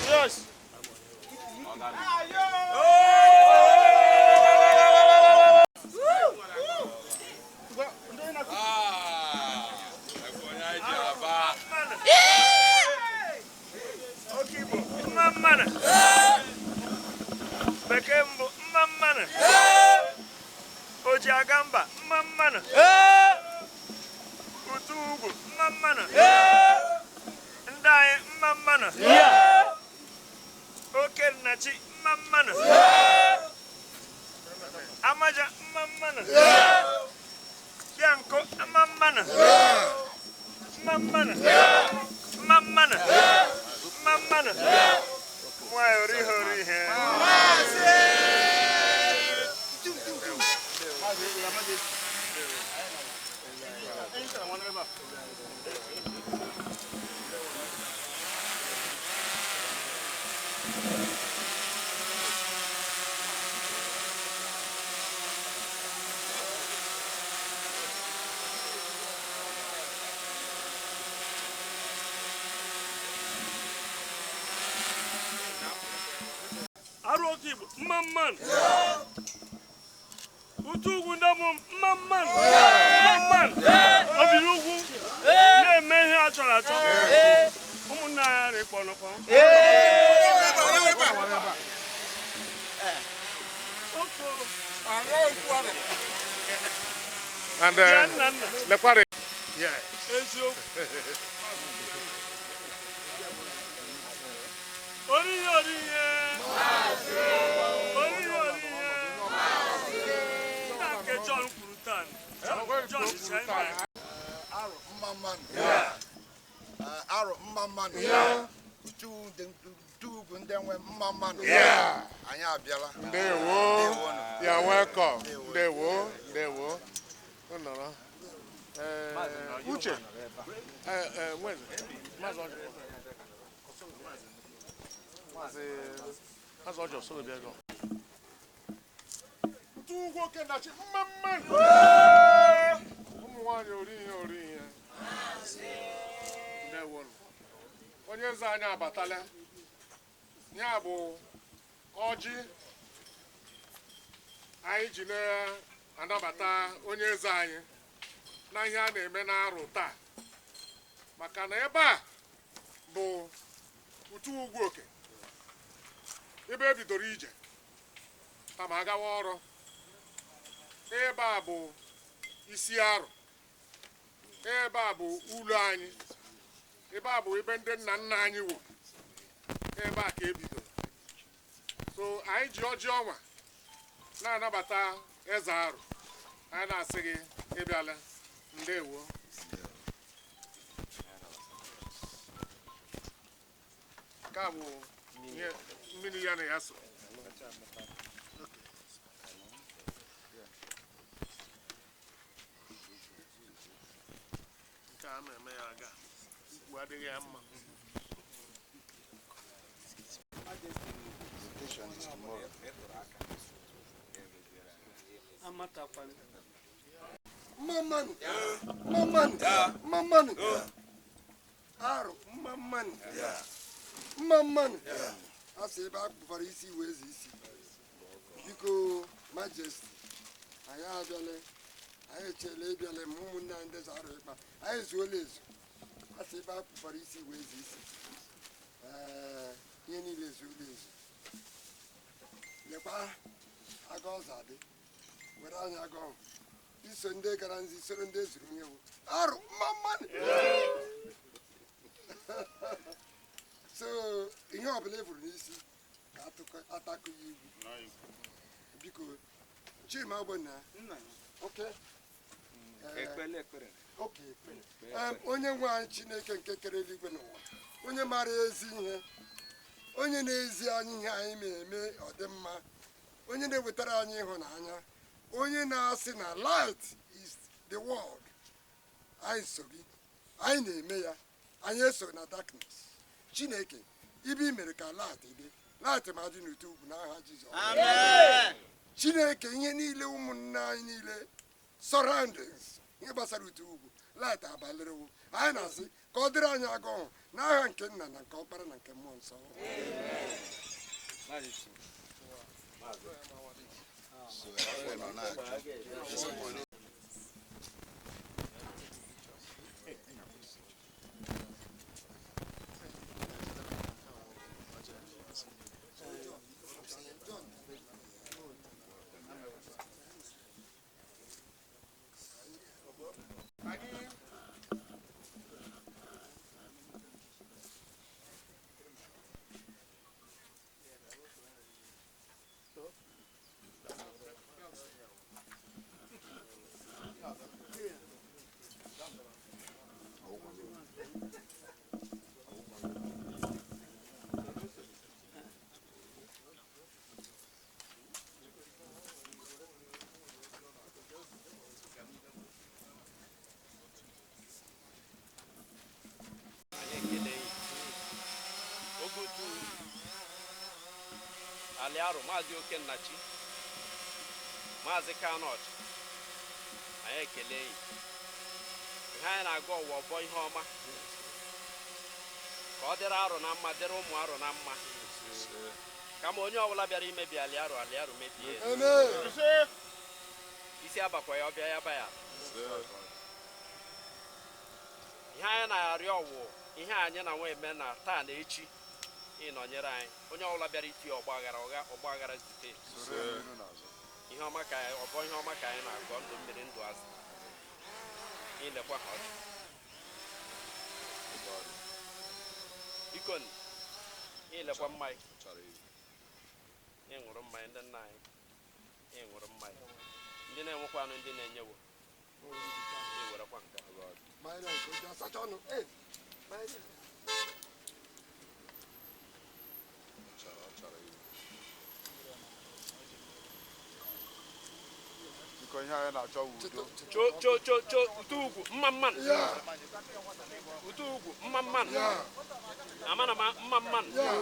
Yes. Oke Igbo, mma mma nụ. Bekee mbụ, mma mma nụ. Oji aga mba, mma mma nụ. Utu ugwu, mma mma nụ. Ndị anyị, mma mma nụ. Oke nnachi, mma mma nụ. Amaja, mma mma nụ. Bịanko, mma mma nụ. Mma mma nụ. Mma mma nụ. Mma mma nụ. Nwanyị orihe orihe. Arụ Oke Igbo, mma mma nụ. Utu ugwu ndị mụ, mma mma nụ. Mma mma nụ. Obiri ugwu na-eme ihe a chọrọ achọ. Ụmụnne anyị ara ịkpọ nụkọ. And Ya nna nna. Lekwari. Yes. Eziokwu. Orihe orihe. Orihe orihe. Nna nke John kwuru taa. John si anyị mee. Arụ mma mma nụ. Arụ mma mma nụ. Utu ugwu ndị nwe mma mma nụ. Anyị abịala. Ndewo. You are welcome. Ndewo. Ndewo. Nọrọ. Uche. Nweze. Maazị Ọjọ. Maazị Ọjọ soro bịa gọ. Utu ugwu oke nnachi mma mma nụ. Ụmụ nwaanyị ori ihe ori ihe. Ndewo nụ. Onye eze anyị abatala. Ya bụ ọjị anyị ji na-anabata onye eze anyị na ihe a na-eme n'arụ taa, maka na ebe a bụ Utu Ugwu Oke, ebe e bidoro ije kama agawa ọrụ. Ebe a bụ isi arụ, ebe a bụ ụlọ anyị, ebe a bụ ebe ndị nna nna anyị wụ, ebe a ka e bidoro. So anyị ji ọjị ọnwa na-anabata eze arụ anyị, na-asị gị ịbịala. Ndewo. Nke a bụ ihe mmiri ya na ya so. Nke a na-eme ya aga ukwu adịghị ya mma. Invitation is tomorrow. Amatakwana. Mma mma nụ. Mma mma nụ. Mma mma nụ. Arụ mma mma nụ. Mma mma nụ. A sị ebe a kpụfara isi wee zi isi. Biko, Majesty, anyị abịala. Anyị echela ịbịala ma ụmụnne anyị ndị arụ ịkpa. Anyị ezuola ezu. A sị ebe a kpụfara isi wee zi isi. Ee, ihe niile ezuola ezu. Lekwa aga ọzọ adị. Were anya aga ọhụ. Iso ndị gara nzi soro ndị ezuru ihe wu arụ mma mma nụ. So ihe ọbụla e buru n'isi ka atakụ ya igwu. Biko, Chima Ogbonna. Oke. Oke. Onye nwe anyị Chineke nke kere eluigwe n'ụwa, onye maara ezi ihe, onye na-ezi anyị ihe anyị na-eme ọdịmma, onye na-ewetara anyị ịhụnanya, onye na-asị na light is the world, anyị so gị, anyị na-eme ya, anyị eso na darkness. Chineke, ibe i mere ka light dị, light ma dị n'utu ugwu n'aha Jizọs. Chineke, ihe niile ụmụnne anyị niile surroundings Ihe gbasara utu ugwu light abalịrịwo. Anyị na-asị ka ọ dịrị anyị agụụ n'aha nke nna na nke ọkpara na nke mmụọ nsọ. Anyị ekele oge otu Aliarụ, Maazị Okennachi, Maazị Kanọch, anyị ekele ihe anyị na-agụ ọwa ọbọ ihe ọma ka ọ dịrị arụ na mma, dịrị ụmụ arụ na mma, kama onye ọbụla bịara imebi Aliarụ, Aliarụ mebie ya. Amen. Isi abakwa ya ọbịa ya ba ya. Ihe anyị na-arịọ wụ ihe anyị na nwa eme na taa na echi ịnọnyere anyị. Onye ọbụla bịara iti ọgbaghara ọgha ọgbaghara zute ihe ọma ka anyị ọbọ ihe ọma ka anyị na-agọ ndụ mmiri ndụ azụ ilekwa ha ọchị. Biko ilekwa mmanya, ịṅụrụ mmanya ndị nna anyị, ịṅụrụ mmanya ndị na-enwekwanụ ndị na-enyewo iwerekwa nke a. Mmanya nke o ji asacha ọnụ. Ee, mmanya. Biko, ihe anyị na-achọ wụ udo. Cho cho cho cho utu ugwu mma mmanụ. Ya, Utu ugwu mma mmanụ. ya, Amana ma mma mmanụ. ya,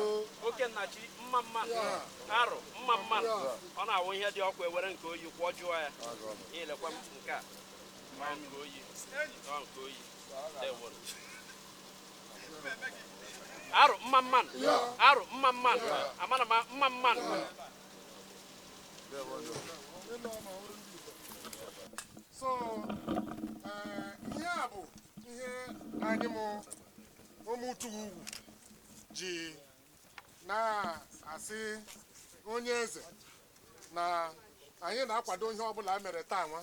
Okennachi mma mmanụ. Ya. Arụ mma mmanụ. Ya. Ọ na-awụ ihe dị ọkụ ewere nke oyi kwụọ jụọ ya. Ilekwa m nke a. Ọ nke oyi. Ọ nke oyi. Ndewo. Arụ mma mmanụ. Ya. Arụ mma mmanụ. Amana ma mma mmanụ. So ihe a bụ ihe anyị mụ ụmụ ugwu ji na-asị onye eze na anyị na-akwado ihe ọbụla mere taa nwa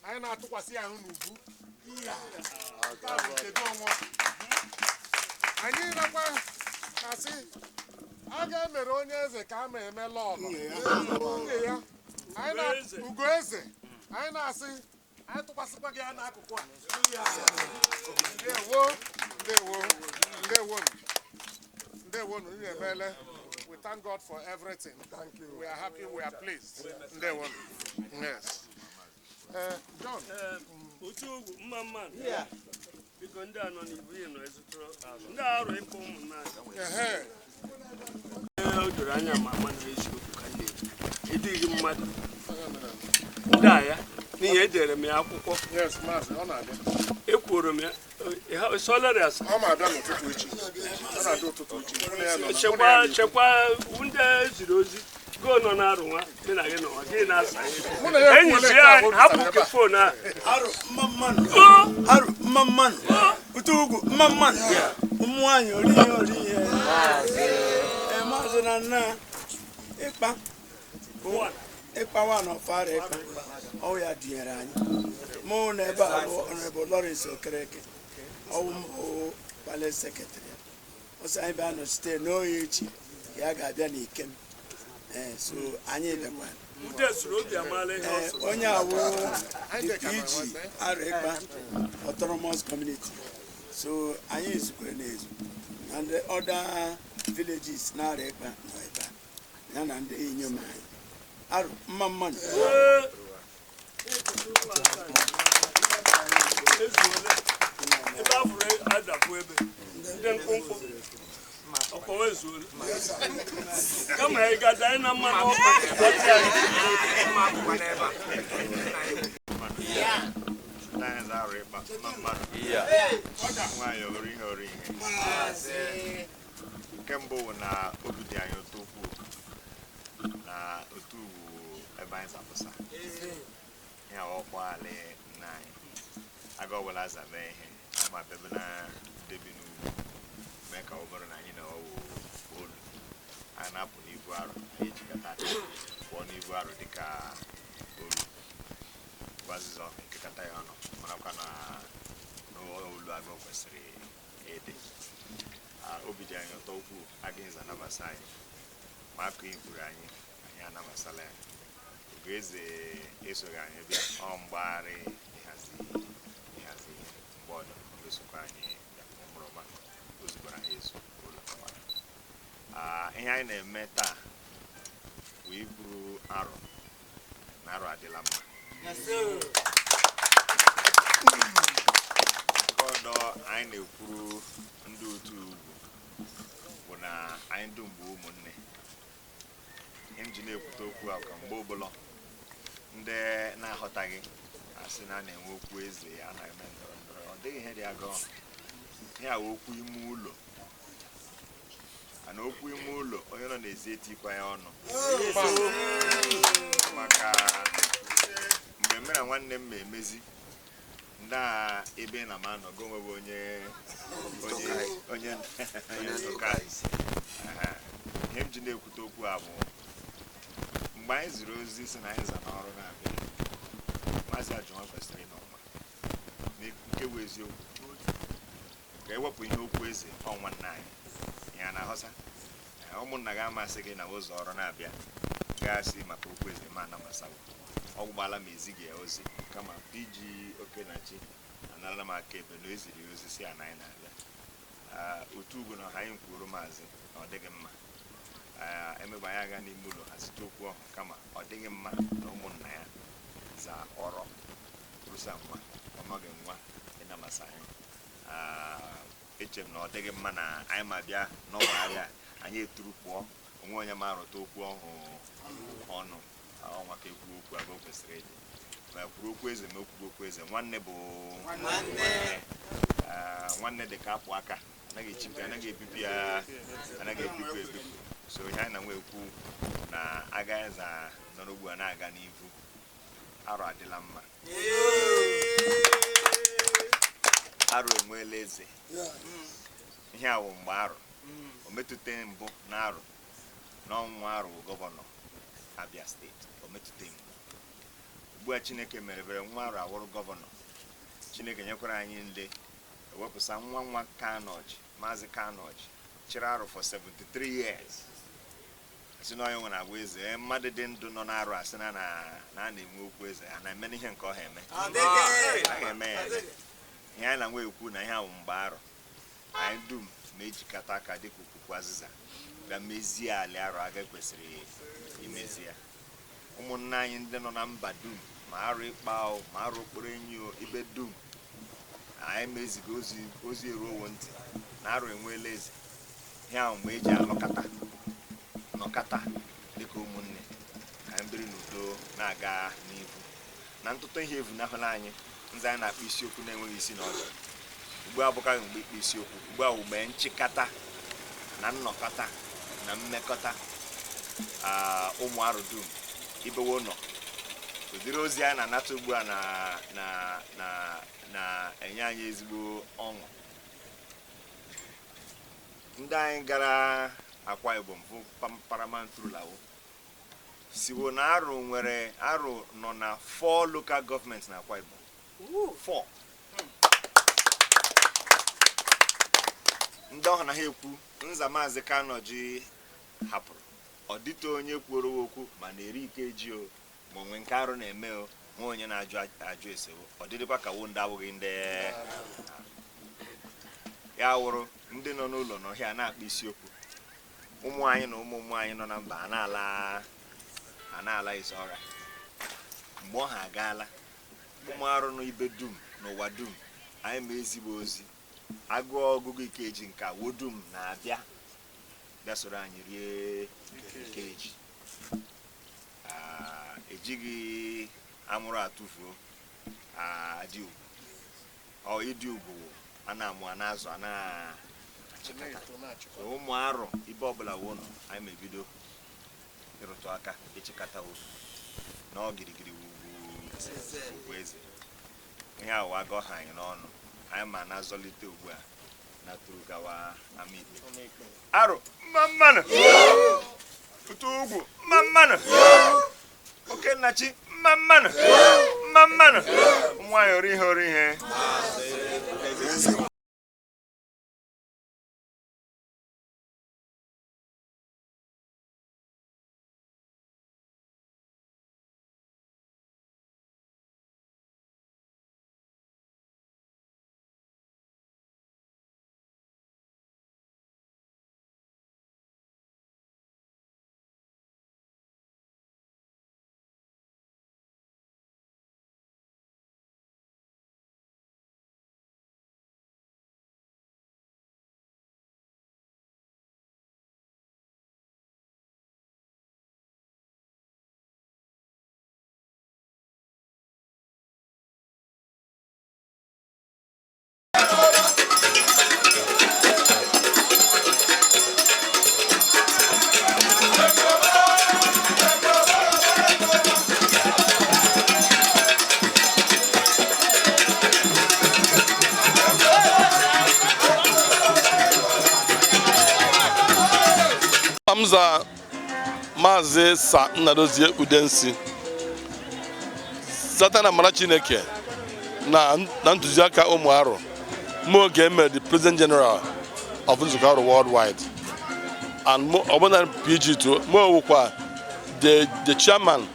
anyị na-atụkwasị ya ahụ n'ugwu. Taa bụ nkedo ọnwa anyị nakwa asị a ga-emere onye eze ka a ma eme lọlọ nwunye ya. Anyị na ugo eze anyị na-asị anyị tụkwasịkwa gị ya n'akụkụ a. Ndewo, ndewo, ndewonu, ndewonu, unu emeela. We thank God for everything. Thank you. We are happy, we are pleased. Ndewonu, yes. John. Otu ugwu mma mmanụ. Biko, ndị a nọ n'ibu ihe nọ ezutụrụ ndị arụ ịkpọ ụmụnna anyị. Ehe. Ee, o doro anya ma ama na eziokwu ka m na-ekwu. Edughị mmadụ ndị a ya n'ihi edere m ya akwụkwọ. Yes, maazị, ọ na-abịa. Ekwuoro m ya sọlarị asa. Ọ ma abịa n'ụtụtụ echi. Ọ na-abịa ụtụtụ echi. Mụ na ya nọ na- mụ na Chekwa ya na-ekwu. chekwa ndị eziri ozi go nọ na-arụ nwa dị na gị nọ gị na-asa ihe. Mụ na ya Enyi ekwuola si nke a ya bụ hapụ ebe nke a. phone a. Arụ mma mmanụ, arụ mma mmanụ, utu ugwu mma mmanụ, ụmụ nwaanyị ori ihe ori ihe. Ee, maazị na nna ịkpa bụ ịkpa wa na ọfara ịkpa ọwụ ya dụnyere anyị. Mụ na ebe a bụ Honorable Lawrence Okereke, ọwụ m bụ palace secretary. Ọsọ anyị bịa nọchite n'oge echi ka ya ga-abịa n'ikem. Ee, so anyị bịakwara. Ude suru obi amaala ihe ọ Ee, sụrụ. onye awụ the PG Arụ Ịkpa Autonomous Community, so anyị zukwere n'ezu na ndị other villages na Arụ Ịkpa nọ ebe a ya na ndị inyom anyị. Arụ mma mmanụ. Ezuole ebe a fụrụ adapụ ebe ndị mkpụmkpụ ọkpọwa ezuole kama ị ga danye na mmanụ ọkụ ọchị anyị. Anyị. Arụ Ịkpa, mma mmadụ nwaanyị ori ihe ori ihe. Nke mbụ bụ na obi dị anyị ụtọ ukwuu na otu ugwu ebe anyị zapụsa ihe ọkwa ala nna anyị aga ọbụla aza mee ihe ama bebe na ndebi n'ugwu mee ka ọ bụrụ na anyị na ọwụ olu anyị na-apụ n'ibu arụ, anyị ejikọta aka pụọ n'ibu arụ dịka olu gwazịza nkekọta ya ọnụ, marakwa na n'olu agụ kwesịrị ịdị. Obi dị anyị ụtọ ukwuu agaghị anabasa anyị ma akụ ikwuru anyị, anyị anabasala ya. Ugoeze esoghị anyị bịa ọ mgbagharị ịhazi ịhazi ihe mgbe ọdọ osokwa anyị bịa mụrụma o zugbara ha ezu ụlọ. Ihe anyị na-eme taa bụ iburu arụ na arụ adịla mma. Nke ọdọ anyị na-ekwuru ndị otu ugwu bụ na anyị dum bụ ụmụnne. Ihe m ji na-ekwute okwu a ka mgbe ọbụla ndị na-aghọtaghị asị na a na-enwe okwu eze, a na-eme ndọrọ ndọrọ, ọ dịghị ihe dị aga. Ihe a wụ okwu ime ụlọ, ana okwu ime ụlọ onye nọ n'ezi etikwa ya ọnụ, maka mgbe m na nwanne m ma emezi ndị a ebe na m anọgo onwebe onye onye onye onye ntụka. Ihe m ji na-ekwute okwu a bụ mgbe anyị ziri ozi si na anyị za n'ọrụ na-abịa, Maazị Ajụnwa kwesịrị ịnọ mma nke bụ eziokwu ka ewepụ ihe okwu eze ọ nwanne anyị ya na-aghọta. Ụmụnna gị amasị gị na ụzọ ọrụ na-abịa gasị maka okwu eze ma anamasawo ọ gwụgbala ma ezighị ya ozi, kama iji oke na chi anara m aka ebe na eziri ya ozi si ya na anyị na-abịa. Otu ugwu na ọha anyị kwuru maazị na ọ dịghị mma emebe anyị aga n'ime ụlọ hazite okwu ọhụ, kama ọ dịghị mma na ụmụnna ya za ọrọ kwurusa nwa ọ nọghị nwa ịnamasa anyị. Eche m na ọ dịghị mma na anyị ma bịa n'ọgbagharị a anyị eturu pụọ onwe onye ma arụta okwu ọhụ ọnụ ọnwa ka ekwu okwu agụ kwesịrị ịdị ma kwuru okwu eze ma okwugo okwu eze. Nwanne bụ nwanne, nwanne dị ka apụ aka, anaghị echipụ, anaghị ebipụ ya, anaghị ebipụ ebipụ. So ihe anyị na-nwe ekwu na agaghị za nọrọ ugbu a na-aga n'ihu. Arụ adịla mma, arụ enweela eze. Ihe a wụ mgbe arụ o metụta mbụ na arụ n'ọnwa arụ gọvanọ Abia steeti, o metụta mbụ. Ugbu a Chineke merebere nwa arụ awụrụ gọvanọ, Chineke nyekwara anyị ndị ewepụsa nwa nwa Kanoji, Maazị Kanoji chịrị arụ for 73 years. Asị na onye nwere abụ eze, mmadụ dị ndụ nọ n'arụ asị na na a na-enwe okwu eze, a na-eme n'ihe nke ọha eme eme ya eme. Ihe anyị na-nwe ekwu na ihe ahụ mgbe arụ anyị dum na-ejikọta aka dịka okwukwu azịza bịa mezie ala arụ aga kwesịrị imezi ya. Ụmụnne anyị ndị nọ na mba dum, ma arụ ịkpa o, ma arụ okporo enyi o, ibe dum anyị meziga ozi ozi eruowo ntị na arụ enweela eze. Ihe ahụ mgbe eji alọkata nọkata dịka ụmụnne ka anyị biri n'udo na-aga n'ihu na ntụtụ ihe evunahụla anyị nze anyị na-akpọ isiokwu na-enweghị isi na ọdụ. Ugbu a abụkaghị mgbe ikpe isiokwu, ugbu a mgbe nchịkọta na nnọkọta na mmekọta ụmụ arụ dum ibewo nọ. Ụdịrị ozi anyị na-anata ugbu a na-enye anyị ezigbo ọṅụ. Ndị anyị gara Akwa Ibom bụ Paramount ruler siwo na arụ nwere arụ nọ na 4 local governments na Akwa Ibom. 4 ndị ọha na ha ekwu nza Maazị Kanoji hapụrụ ọ dịte onye kwuoro okwu ma na-eri ike ji o ma onwe nke arụ na-eme o nwe onye na-ajụ ajụ esewo ọ dịdịkwa ka wo ndị abụghị ndị ya wụrụ ndị nọ n'ụlọ n'ọhịa na-akpa isiokwu. Ụmụ anyị na ụmụ ụmụ anyị nọ na mba a na-ala isi ọra mgbe ọ ha agaala. Ụmụ arụ n'ibe dum n'ụwa dum anyị ma ezigbo ozi agụọ ọgụgụ ikeji nke wo dum na-abịa bịa soro anyị rie ikeji. Ejighị amụrụ atụfuo adị ugwu. Ọ ịdị ugwu wụ a na-amụ a na-azụ a na-achịkọta. So ụmụ Arụ ibe ọbụla wụ nọ, anyị ma ebido ịrụtụ aka ịchịkọta wo na ọ girigiri wụ ugwu ugwu eze. Ihe ahụ agọ ha anyị n'ọnụ, anyị ma na-azọlite ugbu a na tụrụ gawa ama ikpe. Arụ mma mmanụ, ụtụ ugwu mma mmanụ, oke nnachi mma mmanụ, mma mmanụ, ụmụ nwaanyị ori ihe ori ihe. Hamza Maazị Sa Nnadozie Udensi sata na amara Chineke na na ntụziaka ụmụ Arụ mụ oge emere the President General of Nzukọ Arụ Worldwide and ọbụna PG too, mụ wụkwa the chairman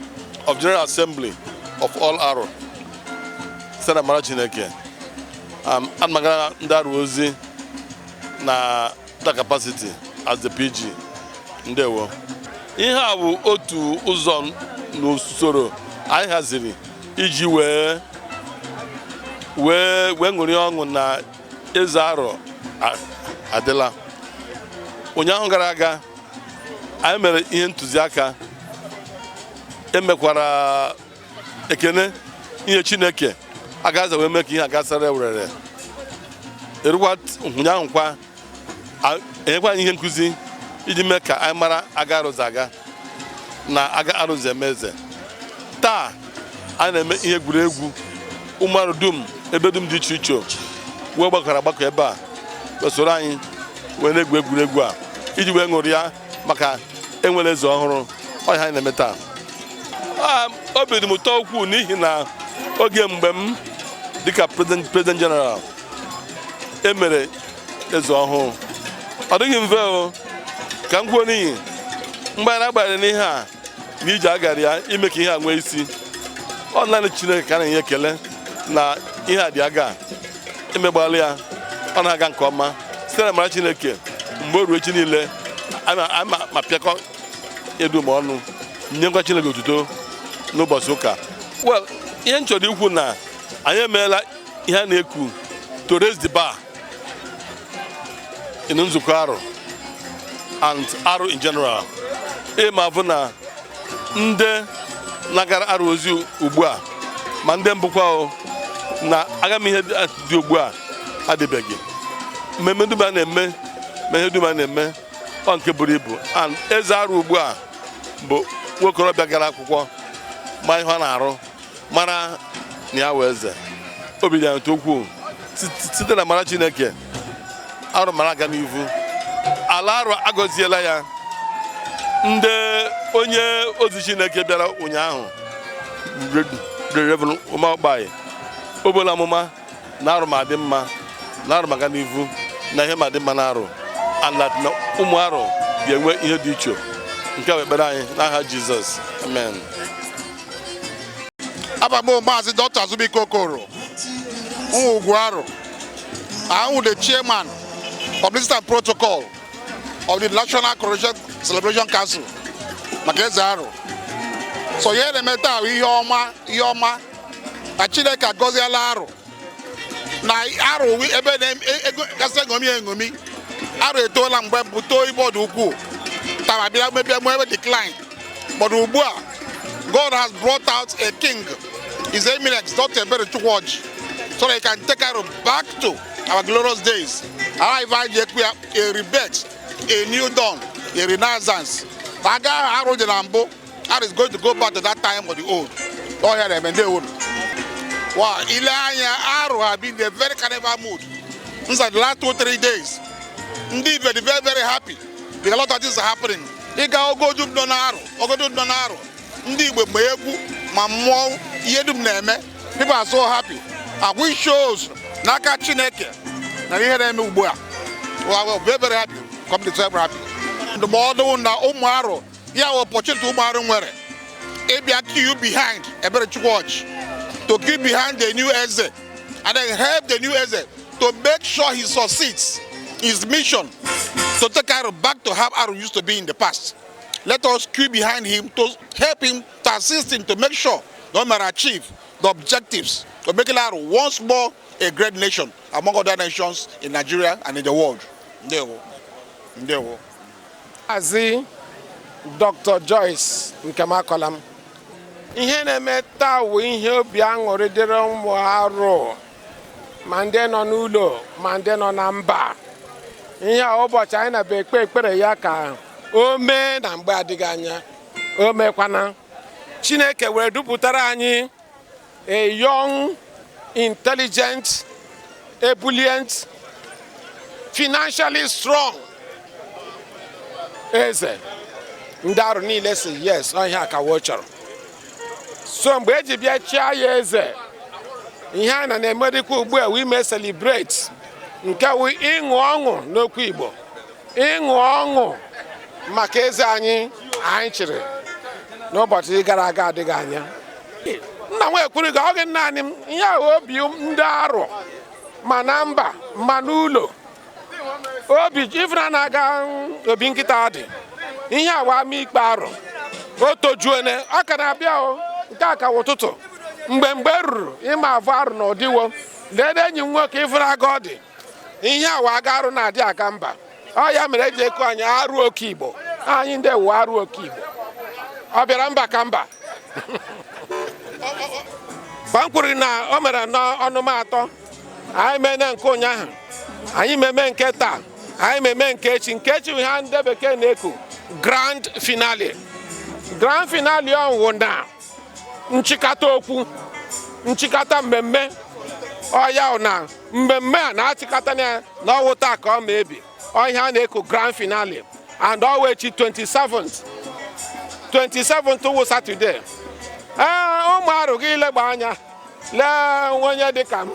of General Assembly of all Arụ. Site na amara Chineke, ana m agara ndị Arụ ozi na that capacity as the PG. Ndewo. Ihe a bụ otu ụzọ n'usoro anyị haziri iji wee wee wee ṅụrịa ọṅụ na eze Arọ adịla. Ụnyaahụ gara aga anyị mere ihe ntụziaka, emekwara ekene ihe Chineke agaza wee mee ka ihe agasara werere erukwa. Ụnyaahụ kwa enyekwa anyị ihe nkụzi iji mee ka anyị mara aga arụzi aga na aga arụzi eme eze. Taa a na-eme ihe egwuregwu ụmụ Arụ dum ebe dum dị iche iche wee gbakọrọ agbakọ ebe a wee soro anyị wee na-egwu egwuregwu a iji wee ṅụrịa maka enwere eze ọhụrụ. Ọ ihe anyị na-eme taa. Obi dị m ụtọ ukwuu n'ihi na oge mgbe m dịka president general emere eze ọhụrụ, ọ dịghị mfe o ka m kwuo, n'ihi mgbe anyị agbanyere n'ihe a na ije agara ya ime ka ihe a nwee isi. Ọ naanị Chineke ka a na-enye ekele na ihe a dị aga emegbala ya, ọ na-aga nke ọma site na amara Chineke. Mgbe o ruo echi niile ama ma pịakọ edum ọnụ nyekwa Chineke otuto n'ụbọchị ụka. Well, ihe m chọrọ ikwu na anyị emeela ihe a na-ekwu to raise the bar in Nzukọ Arụ and Arụ in general. Ịma bụ na ndị na-agara Arụ ozi ugbu a ma ndị mbụkwa o na aga m ihe dị ugbu a adịbeghị. Mmemme dum a na-eme ma ihe dum a na-eme ọ nke buru ibu, and eze Arụ ugbu a bụ nwokorobịa gara akwụkwọ ma ihe ọ na-arụ mara na ya wee eze. Obi dị ya ụtọ ukwuu. Site na amara Chineke, Arụ mara aga n'ivu. Ala Arụ agọziela ya. Ndị onye ozi Chineke bịara ụnyaahụ, Reverend Umeokpai obola amụma na Arụ ma dị mma, na Arụ ma aga n'ivu, na ihe ma dị mma na Arụ, and that na ụmụ Arụ ga-enwe ihe dị iche. Nke a bụ ekpere anyị n'aha Jizọs, amen. Aba m Maazị Dr. Azubike Okoro Ugwu Aro. I'm the chairman, Publicity and Protocol of the National Coronation Celebration Council maka Eze Aro. So ihe na-eme taa bụ ihe ọma, ihe ọma na Chineke agọziela Arụ na Arụ ebe na-gasị eṅomi eṅomi. Arụ etoola mgbe mbụ, too ibe ọdụ ukwuu, tara bịa mebie ebe decline, but ugbu a God has brought out a king, His Eminence Dr. Ebere Chukwuoji. So so that he can take Aro back to our glorious days. A rebirth, a new dawn, a renaissance. Aga Aro dị na mbụ, Aro is going to go back to that time of the old. Ọ ya na-eme ndị old. Wow, ile anya Aro have been in a very carnival mood since the last 2-3 days. Ndị Ibe dị very, very happy because a lot of things are happening. Ịga ogo dum nọ n'Arụ, ogo dum nọ n'Arụ. Ndị Igbo ma egwu ma mmụọ ihe dum na-eme. People are so happy. And which shows n'aka Chineke na ihe na-eme ugbu a. We are very, very happy. Community very happy. Ndụmọdụ na ụmụ Arụ ya wụ opportunity ụmụ Arụ nwere ịbịa queue behind Eberechukwu Orji, to queue behind the new Eze and then help the new Eze to make sure he succeeds his mission to take Aro back to how Aro used to be in the past. Let us queue behind him to help him, to assist him to make sure that we achieve the objectives of making Aro once more a great nation among other nations in Nigeria and in the world. Ndewo. Ndewo. Maazị Dr. Joyce Nkemakolam, ihe na-eme taa wụ ihe obi aṅụrị dịrị ụmụ Arụ, ma ndị nọ n'ụlọ ma ndị nọ na mba. Ihe a ụbọchị anyị na-ebe ekpe ekpere ya ka o mee na mgbe adịghị anya o mekwana. Chineke were dupụtara anyị a young, intelligent, ebullient, financially strong eze. Ndị Arụ niile si yes, ọ ihe a ka wo chọrọ. So mgbe eji bịa chịa ya eze, ihe a na na-emedikwa ugbu a wụ ime celebrate, nke wụ ịṅụ ọṅụ n'okwu Igbo, ịṅụ ọṅụ maka eze anyị anyị chịrị n'ụbọchị gara aga adịghị anya. Nna nwa ekwuru gị ọ gị naanị m ihe ahụ obi ndị Arụ ma na mba ma n'ụlọ obi ifuna na-aga obi nkịta dị ihe awa ama ikpe Arụ o tojuone. Ọ ka na-abịa o nke a ka ụtụtụ mgbe mgbe ruru ịma avụ Arụ na ọdịwo lee enyi m nwoke ifuru aga ọ dị ihe awa aga Arụ na-adị aga mba. Ọ ya mere eji eku anyị Arụ Oke Igbo. Anyị ndị ewu Arụ Oke Igbo ọ bịara mba ka mba kwuru na o mere n'ọnụma atọ. Anyị mene nke ụnyaahụ, anyị meme nke taa, anyị meme nke echi. Nke echi ha ndị bekee na-eku grand finale. Grand finale ọwụ na nchịkọta okwu, nchịkọta mmemme ọya na mmemme a na-achịkọta ya na ọwụ taa ka ọ ma ebi ọhịa a na-eku grand finale. And ọwụ echi 27th, 27th wụ Saturday. Ee, ụmụ Arụ gị legba anya lee onye dị ka m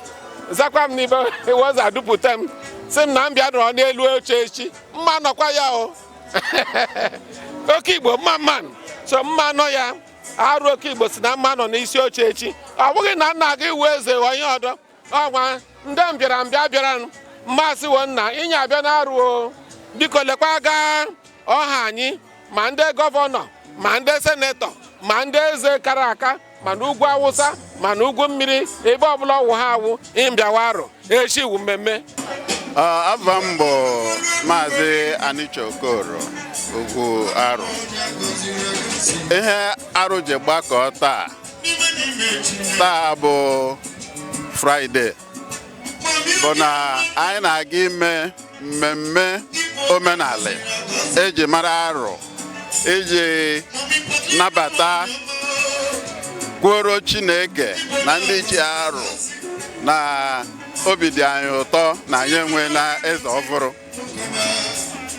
zakwa m n'ibe weza dupụta m sị m na m bịa nọrọ n'elu oche echi mma nọkwa ya o. Oke Igbo mma mma so mma nọ ya. Arụ Oke Igbo si na mma nọ n'isi oche echi. Ọ bụghị na nna gị wụ eze onye ọdọ ọnwa ndị mbịara mbịa bịara mmasị wo nna inye abịa na Arụ o. Biko lekwa gaa ọha anyị ma ndị governor ma ndị senator ma ndị eze kara aka ma n'ugwu Awụsa ma n'ugwu mmiri ebe ọbụla ọwụ ha awụ ịmbịawa Arụ echi wu mmemme. Ava m bụ Maazị Anicha Okoro, Ugwu Arụ. Ihe Arụ ji gbakọọ taa taa bụ Friday bụ na anyị na-aga ime mmemme omenala eji mara Arụ iji nabata kwuoro Chineke na ndị ichie Arụ na obi dị anyị ụtọ na anyị enweela eze ọhụrụ.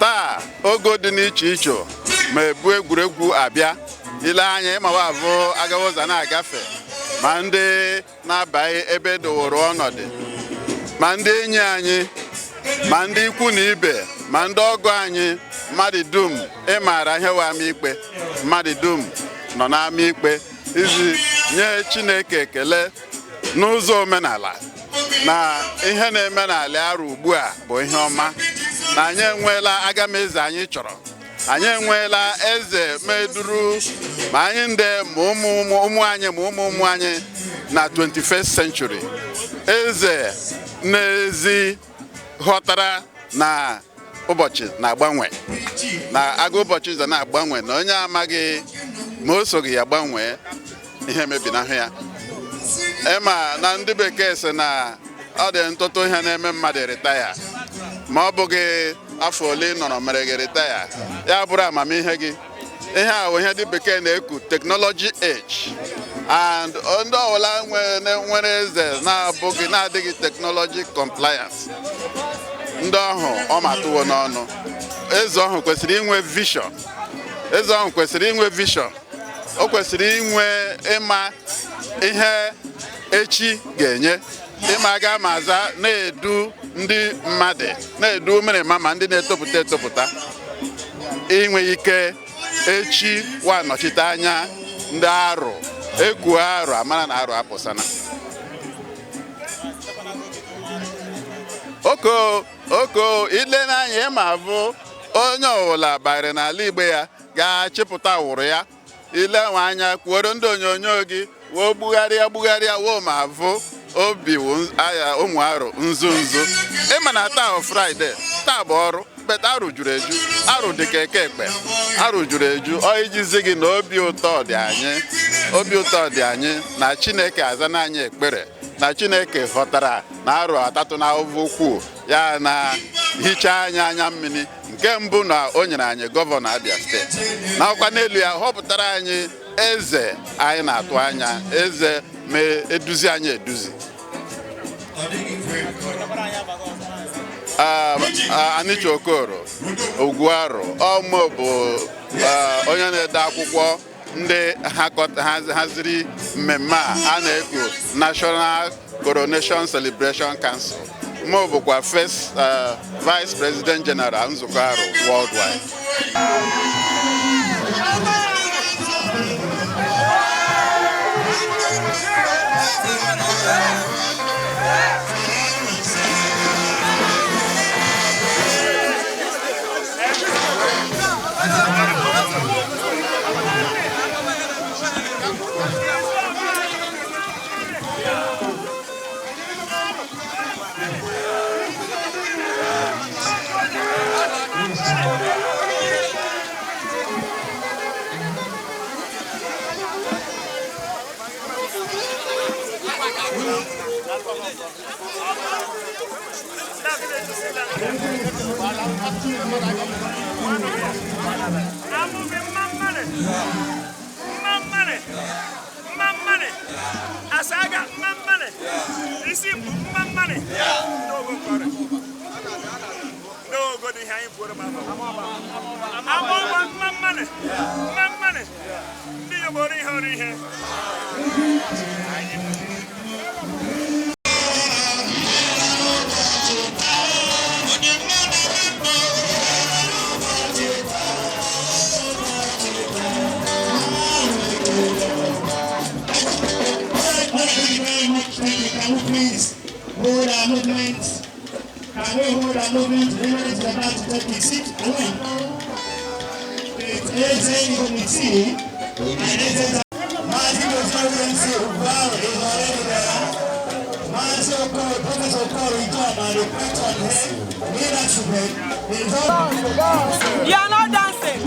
Taa ogo dị n'iche iche ma ebu egwuregwu abịa ile anya ịmawa avụ agawa ụzọ na-agafe ma ndị na-abaghị ebe doworo ọnọdụ ma ndị enyi anyị ma ndị ikwu na ibe ma ndị ọgọ anyị, mmadụ dum ịmara ihe wa ama ikpe, mmadụ dum nọ n'ama ikpe iji nye Chineke ekele n'ụzọ omenala na ihe na-eme n'ala Arụ ugbu a bụ ihe ọma na anyị enweela agameze anyị chọrọ. Anyị enweela eze meduru ma anyị ndị ma ụmụ ụmụ anyị ma ụmụ ụmụ anyị na 21st century, eze n'ezi ghọtara na ụbọchị na-agbanwe na agụ ụbọchị ụzọ na-agbanwe na onye amaghị ma o soghị ya gbanwee ihe mebinahụ ya. Ịma na ndị bekee sị na ọ dị ntụtụ ihe na-eme mmadụ retire, ma ọ bụghị afọ ole ị nọrọ mere gị retire, ya bụrụ amamihe gị. Ihe a bụ ihe ndị bekee na-eku technology age, and ndị ọbụla nwere eze na-abụghị na-adịghị technology compliance, ndị ọhụ ọ ma tụwo n'ọnụ. Eze ọhụ kwesịrị inwe vision. Eze ọhụ kwesịrị inwe vision. O kwesịrị inwe ịma ihe echi ga-enye, ịma ga ma aza na-edu ndị mmadụ, na-edu mmerịma ma ndị na-etopụta etopụta, inwe ike echi wa nọchite anya ndị arụ ekwu arụ amara na arụ apụsana. Oko oko ile n'anya, ịma bụ onye ọbụla banyere n'ala igbe ya ga-achịpụta wụrụ ya ile nwe anya kwuoro ndị onyonyo gị woo gbugharịa gbugharịa woo ma vụ obi wụ aya ụmụ arụ nzu nzu. Ịma na taa bụ Friday, taa bụ ọrụ bet arụ juru eju, arụ dị ka eke ekpe, arụ juru eju. Ọ ijizi gị na obi ụtọ dị anyị, obi ụtọ dị anyị na Chineke azana anyị ekpere, na Chineke ghọtara na arụ atatụ na ahụhụ ukwuu ya na hichaa anyị anya mmiri. Nke mbụ na o nyere anyị gọvanọ Abia steeti, nakwa n'elu ya họpụtara anyị eze anyị na-atụ anya, eze ma eduzi anyị eduzi. Anicha Okoro Ogwuarụ ọmụ bụ onye na-ede akwụkwọ ndị haziri mmemme a na-eku National Coronation Celebration Council. Mụ bụkwa first Vice President General nzukọ arụ worldwide. Asaga mmammanị isi bụ mmammanị n'ogo dị ihe anyị kwuru ma amụma mmammanị mmammanị ndị Igbo ihe ọrụ ihe. Can we please hold our movement? Can we hold our movement? Remember it's about to take a seat. It's Eze Committee and Eze Mazi Constituency Wow is already there. Mazi Okoro, Professor Okoro Ijoma, the patron head, leadership head. You are not dancing.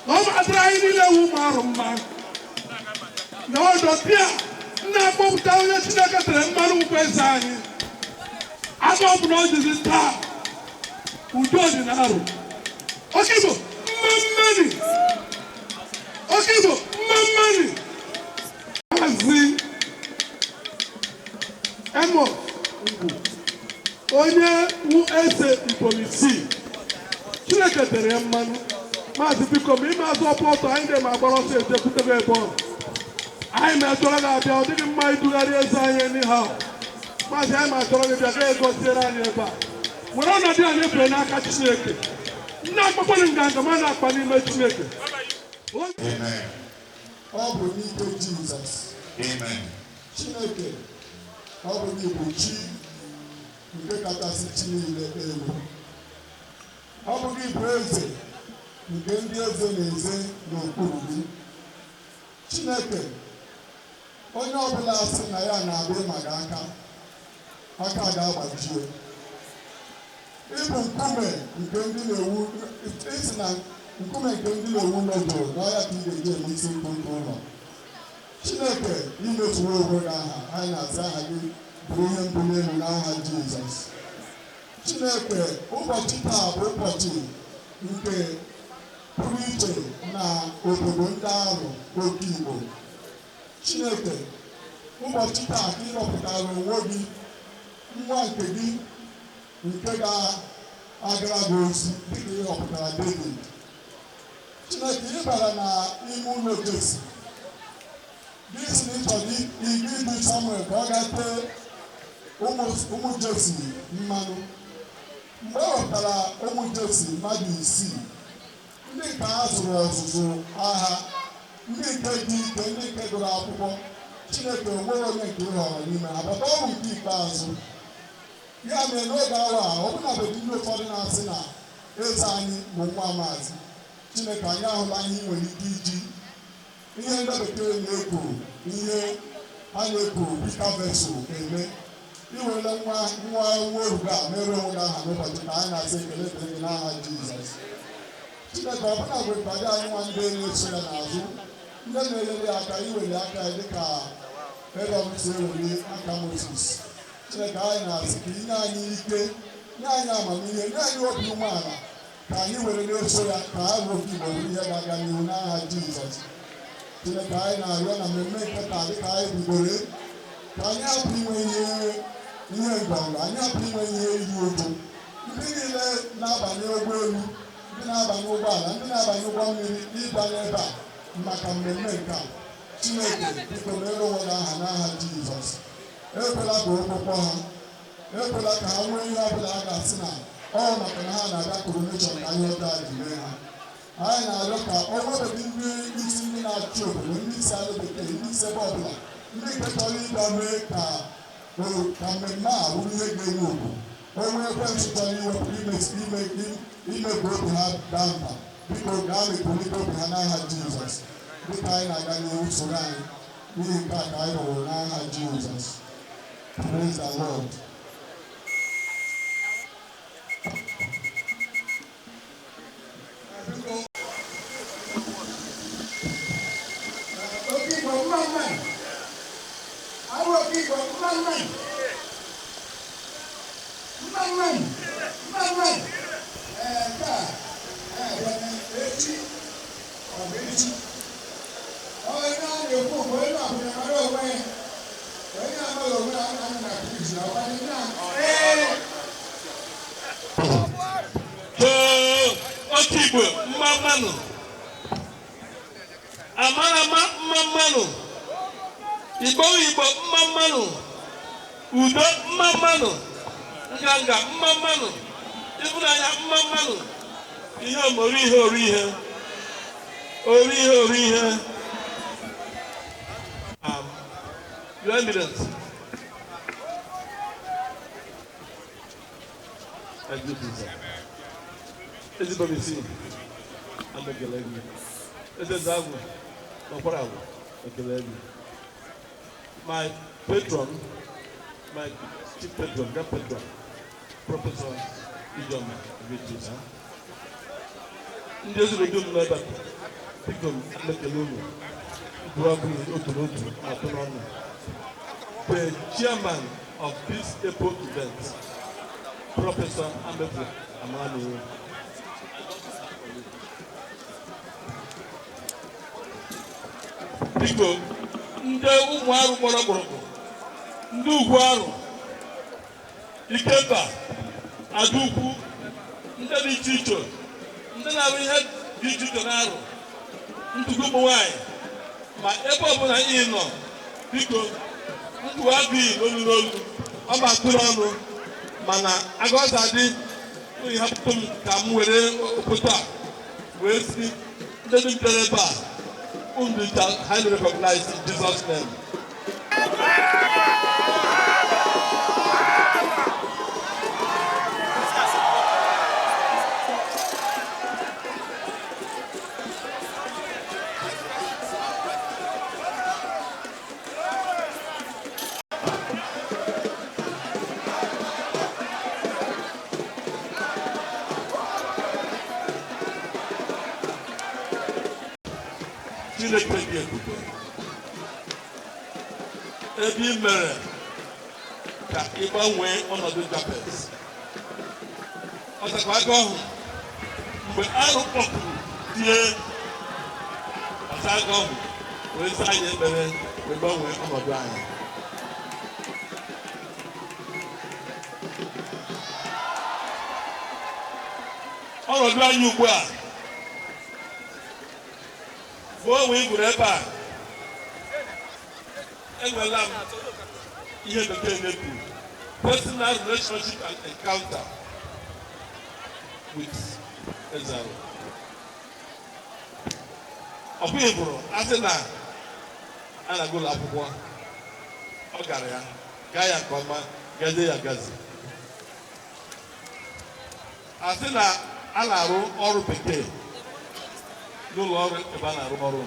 Na ọ batara anyị niile wu ụmụ arụ mma na ọdọbịa na-akpọpụta onye Chineke tere mmanụ ụkwụ eze anyị aka ọ bụ na ọ dịzi taa udo dị na arụ. Oke Igbo mma mmanị, Oke Igbo mma mmanị. Maazị Emo Ngwu, onye wu eze Ibom-Isii, Chineke tere ya mmanụ. Maazị biko, ma ime azụ ọpụ ọtọ anyị na-eme agbara ọsọ ejekwutebe ebe ọ anyị na-achọrọ gị abịa. Ọ dịghị mma idugharị eze anyị anyhow. Maazị, anyị ma-achọrọ gị bịa ga egosiere anyị ebe a were ọnọdụ a nyefere n'aka Chineke. Nne akpakpọrọ nganga ma na-akpa n'ime Chineke. Amen. Ọ bụ n'ike Jizọs. Amen. Chineke, ọ bụ gị bụ chi nke kachasị chi niile elu. Ọ bụ gị bụ eze nke ndị eze na-eze n'okpuru gị. Chineke, onye ọbụla sị na ya na-abịa ịma gị aka, aka ga-agbajie. Ịbụ nkume nke ndị na-ewu, isi na nkume nke ndị na-ewu mejọrọ n'ọhịa ka ị ga-eji eme isi nkụ nke ụlọ. Chineke, imefuo onwe gị aha, anyị na-asị aha gị bụrụ ihe mbuli elu n'aha Jizọs. Chineke, ụbọchị taa bụ ụbọchị nke pụrụ iche na obodo ndị ahụ oke Igbo. Chineke, ụbọchị taa ka ị rọpụtara onwe gị nwa nke gị nke ga-agara gị ozi dịka ị rọpụtara David. Chineke, ị bara na ime ụlọ Jesi, gị sị na ị chọrọ idu Samuel ka ọ gaa tee ụmụ Jesi mmanụ. Mgbe ọ rọpụtara ụmụ Jesi mmadụ isii, ndị nke a zụrụ ọzụzụ agha, ndị nke dị ike, ndị nke gụrụ akwụkwọ, Chineke onweghị onye nke ị họrọ n'ime ha, bata ọrụ nke ikpeazụ. Ya mere n'oge awa a, ọbụnabedị ndị ụfọdụ na-asị na eze anyị bụ nwa maazị. Chineke, anyị ahụla ihe ị nwere ike iji ihe ndị bekee na-ekwo, ihe a na-ekwo bika vesụl eme. Iwerela nwa nwa nwa oru a mere onwe gị aha n'ụbọchị ka anyị na-asị ekele dịrị gị n'aha Jizọs. Chineke, ọbụna bụ ịkwado anyị nwa ndị na-eso ya n'azụ, ndị na-enyere ya aka iweli aka ya dịka Erọn si eweli aka Mozis. Chineke, anyị na-asị ka inye anyị ike, nye anyị amamihe, nye anyị obi umeala ka anyị were na-eso ya, ka ha ruo oke Igbo bụrụ ihe ga-aga n'ihu n'aha Jizọs. Chineke, anyị na-arịọ na mmemme nke taa dịka anyị bidoro, ka anyị hapụ inwe ihe ngọngọ, anyị hapụ inwe ihe iyi ụjụ. Ndị niile na-abanye ụgbọelu, ndị na-abanye ụgbọala, ndị na-abanye ụgbọ mmiri ịbịa n'ebe a maka mmemme nke a, Chineke biko mere onwe gị aha n'aha Jizọs. Ekwela ka okpokpo ha, ekwela ka ha nwee ihe ọbụla a ga-asị na ọ maka na ha na-abịa coronation ka ihe ọjọọ ji mee ha. Anyị na-arịọ ka ọ nwebeghị ndị isi ndị na-achị obodo, ndị isi ala bekee, ndị isi ebe ọbụla, ndị nke chọrọ ịbịa mee ka mmemme a bụrụ ihe ga-ewu obodo. Onwe ekwentị chọrọ iwepụ ime ka obi ha daa mba, biko gaa mepụlite obi ha n'aha Jizọs. Dịka anyị na-aga n'ihu usoro anyị, n'ihi nke a ka anyị rụrụ n'aha Jizọs. Praise the Lord. Oke Igbo mma mma. Arụ Oke Igbo mma mma. Mma mma. Mma mma. Ee, nke a abịa echi, ọ bụ echi. Onye a na-ekwu bụ onye ọbụla mara onwe ya. Onye amaghị onwe ya anaghị na kristi ọkwadị na. Ee, Oke Igbo mma mmanụ, amara ama mma mmanụ, Igbo Igbo mma mmanụ, udo mma mmanụ, nganga mma mmanụ, ịhụnanya mma mmanụ, ihe omori ihe ori ihe ori ihe ori ihe. Your Eminence. Ezigbo m isi ekele gị. Eze Nzagwu, Ọkwara agwụ, ekele gị. My Patron, my chief patron, grand patron, Professor Ijeoma Ibeji. Ndị ezigbo dum nọ ebe a, biko m ekele unu. Mkpụrụ ọkụ otu n'otu atọ n'ọnụ. The chairman of this April event, Professor Amefu Amaniwu. Biko, ndị ụmụ arụ kpọrọ kpụrụkpụ, ndị ugwu arụ, Ikemba, Adaukwu, ndị dị iche iche, ndị na-arụ ihe dị iche iche na-arụ, ntụkọ ụmụ nwanyị, ma ebe ọbụla ị nọ, biko, ndụ adịghị n'olu n'olu, ọ ma tụrụ ọnụ, mana agọza dị onye hapụtụ m ka m were okwute a wee si ndị dị mpere ebe a, unu dị highly recognized in Jesus' name. Chineke dị ebube, ebe ị mere ka ị gbanwee ọnọdụ Jabez. Ọ takwa aka ọhụ mgbe arụ kpọpụrụ tie ọta aka ọhụ wee zaa anyị ekpere wee gbanwee ọnọdụ anyị. Ọnọdụ anyị ugbu a bụ onwe ị gwuru ebe a, enwela m ihe bekee na-ekwu personal relationship and encounter with Ezaro. Ọ bụghị bụrụ asị na a na-agụ ụlọ akwụkwọ, ọ gara ya gaa ya nke ọma, gazie ya gazi. Asị na a na-arụ ọrụ bekee n'ụlọ ọrụ ebe a na-arụ ọrụ,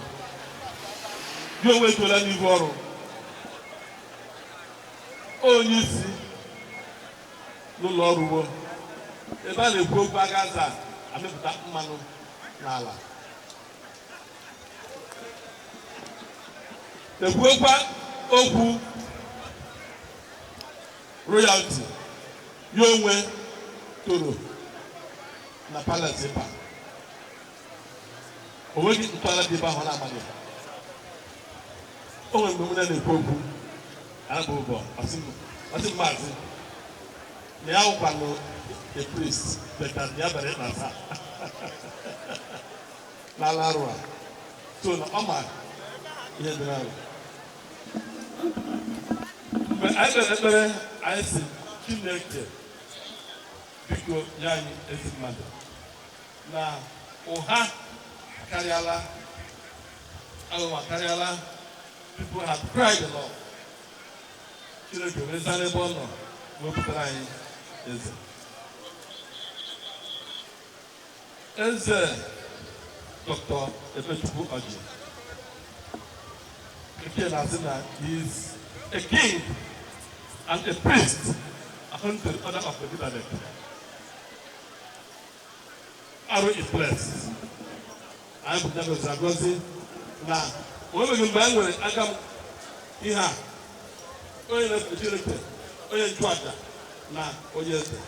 gị onwe etola n'ihu ọrụ, onye isi n'ụlọ ọrụ ugbo ebe a na-ekwu okwu agaza amịpụta mmanụ n'ala, ekwuokwa okwu royalty, ya onwe toro na palace ebe a. O nweghị ntọala dị ebe ahụ na-amaghị. O nwere mgbe mụ na-ekwu okwu arabụ ụbọ, ọsị maazị na ya wụkwanụ a priest, but na ya bara ịkpa taa n'ala arụ a, so na ọ ma ihe dị n'arụ. Mgbe anyị kpere ekpere, anyị si Chineke biko nye anyị ezi mmadụ na ụha karịala, aghụghọ karịala, people have cried a lot. Chineke wee zara ebe ọ nọ wepụtara anyị eze. Eze Dr. Ebechukwu Oji, nke na-asị na he is a king and a priest according to the order of Melchizedek. Arụ is blessed. Anyị bụ ndị agọzi na o nwebeghị mgbe anyị nwere aka m ihe a, onye na-efe Chineke, onye nchụaja na onye eze.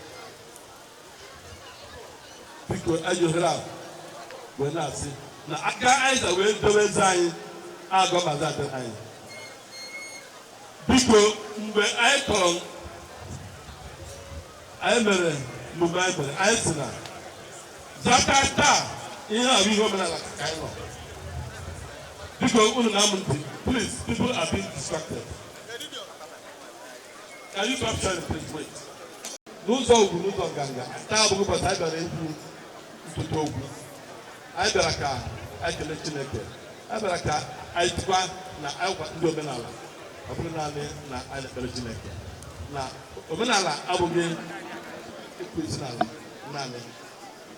Biko anyị ohere a wee na-asị na aka anyị za wee dobe eze anyị agọ mazi adịrị anyị. Biko mgbe anyị kọrọ anyị mere mgbe anyị mere anyị sị na zata taa ihe a bụ ihe omenala ka anyị nọ. Biko unu na-amụ ntị, please, people are being distracted. Can you stop sharing, please? Wait. N'ụzọ ugwu, n'ụzọ nganga, taa abụghị ụbọchị anyị bịara ikwu ntụtụ okwu. Anyị bịara ka anyị kelee Chineke. Anyị bịara ka anyị tụkwa na anyị gwa ndị omenala, ọ bụrụ naanị na anyị na-ekpere Chineke. Na omenala abụghị ịkpụ isi n'ala naanị,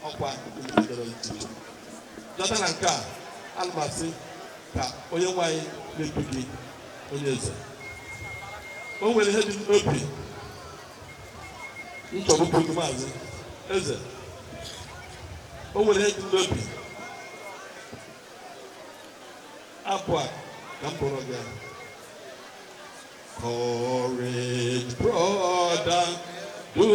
ọkwa ndọrọ iche iche. Dọta na nke a, ana m asị ka onye nwe anyị na-edu gị, onye eze. O nwere ihe dị m n'obi m chọrọ ikwu gị, Maazị Eze. O nwere ihe dị m n'obi. Abụ a ka m kpọrọ gị. Courage, brother, do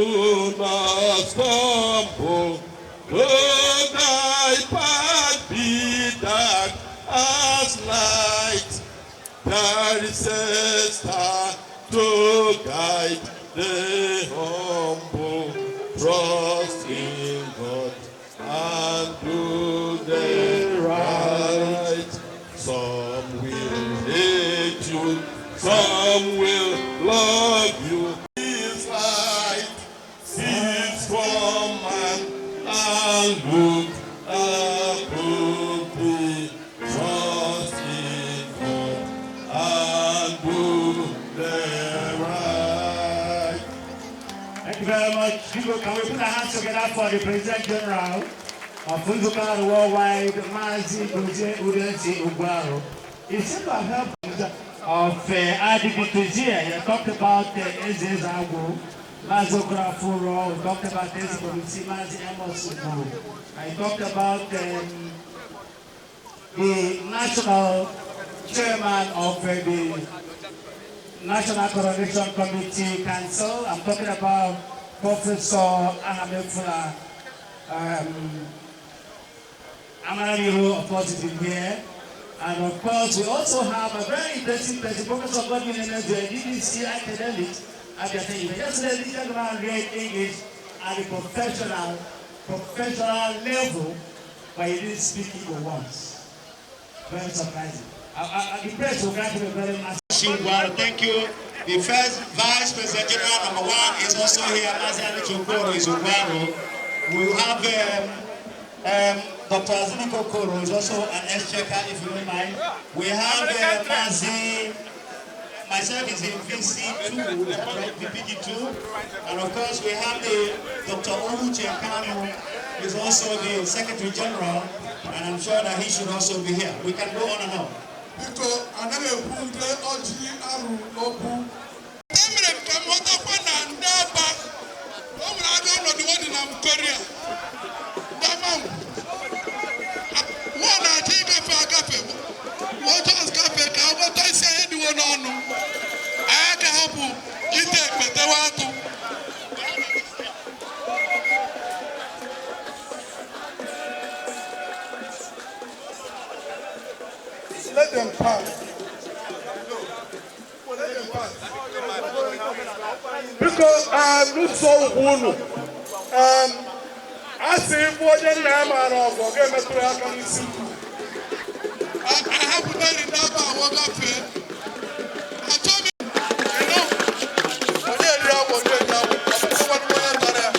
not stumble, though thy path be dark as night. There is a star to guide the humble. Trust in God and do the right. Some will hate you, some will love you. His light cease from man and look upon thee. Trust in God and do the right. Thank you very much. People, can we put our hands together for the President General of Nzukọ Aro Worldwide, Mazi Gozie Udensi Ugwaro? He seems to have helped of IDB Tuzia. You talked about Eze Zagu, Mazi Okrafuro, we talked about Eze Borusi, Mazi Amos Ugu. I talked about the national chairman of the National Coronation Committee Council. I'm talking about Professor Ahamefula Amaraniru, of course, is in here. And of course, we also have a very interesting person, Professor Godwin Eneje, DDC academic at the Yesterday, this gentleman read English at the professional level, but he didn't speak Igbo once. Very surprising. The press will grant him a very massive. Thank you. The first Vice President General number 1 is also here, Mazi Anichi Okoro is Ugwaro. We have Dr. Azubike Okoro is also an exchequer, if you don't mind. We have Mazi, myself is in VC2, VPG2. And of course, we have the Dr. Owuche Kanu is also the Secretary General, and I'm sure that he should also be here. We can go on and on. Biko, anaghị ekwu ndị ọjị arụ okwu. Emere m ka m ghọtakwa na ndị Aba, o nwere ajọ ọnọdụ dị na Korea. Ndị Aba nwa na-achọ ịgafe agafe, wọ́n gafe ka ọ ghọta isi ihe dịwo n'ọnụ. Anyị ka hapụ ite ekpetewa atụ. Let them pass. Let them pass. Biko, n'ụsọ ugwu unu, a sị ịbụ onye nna ya maara ọgụ, ọ ga-emetụrụ ya aka n'isi. Ahapụtari n'aba awọ gafee. Achọghị m ịnụ. Onye riri agwọ, onye eri agwọ, ọ bụkwa onye tara ya.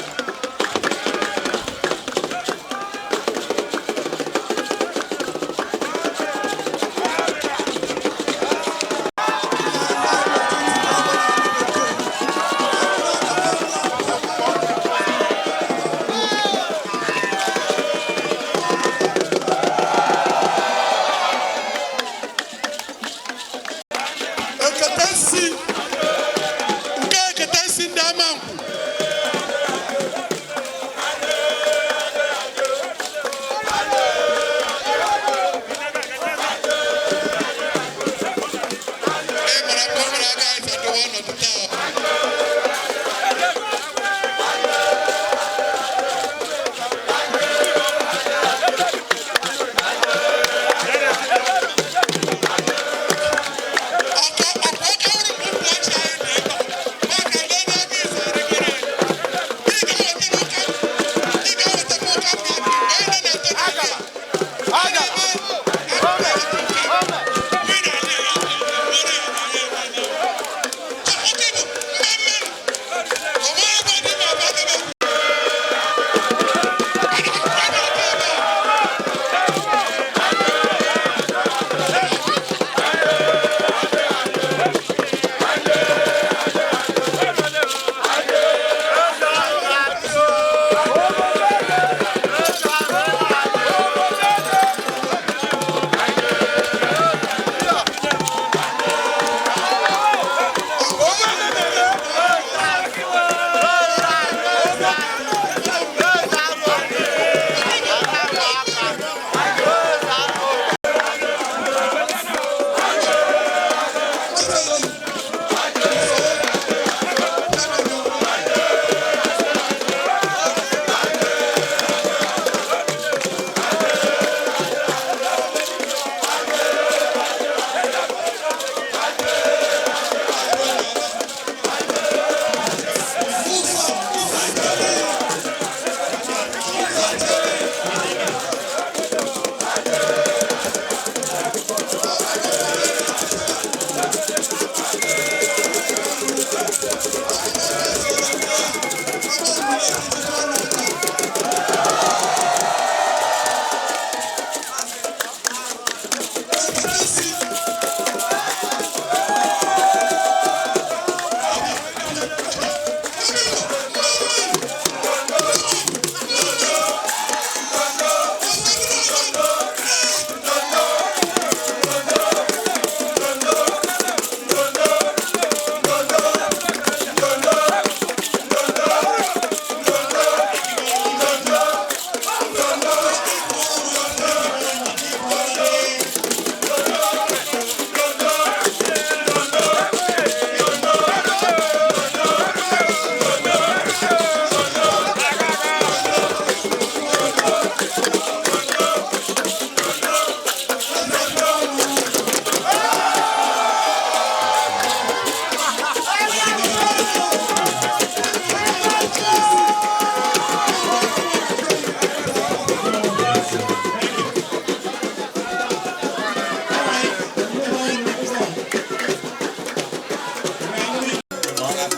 Oban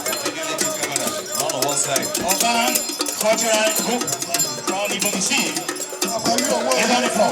Cultural Group from Ibomisi is on the floor.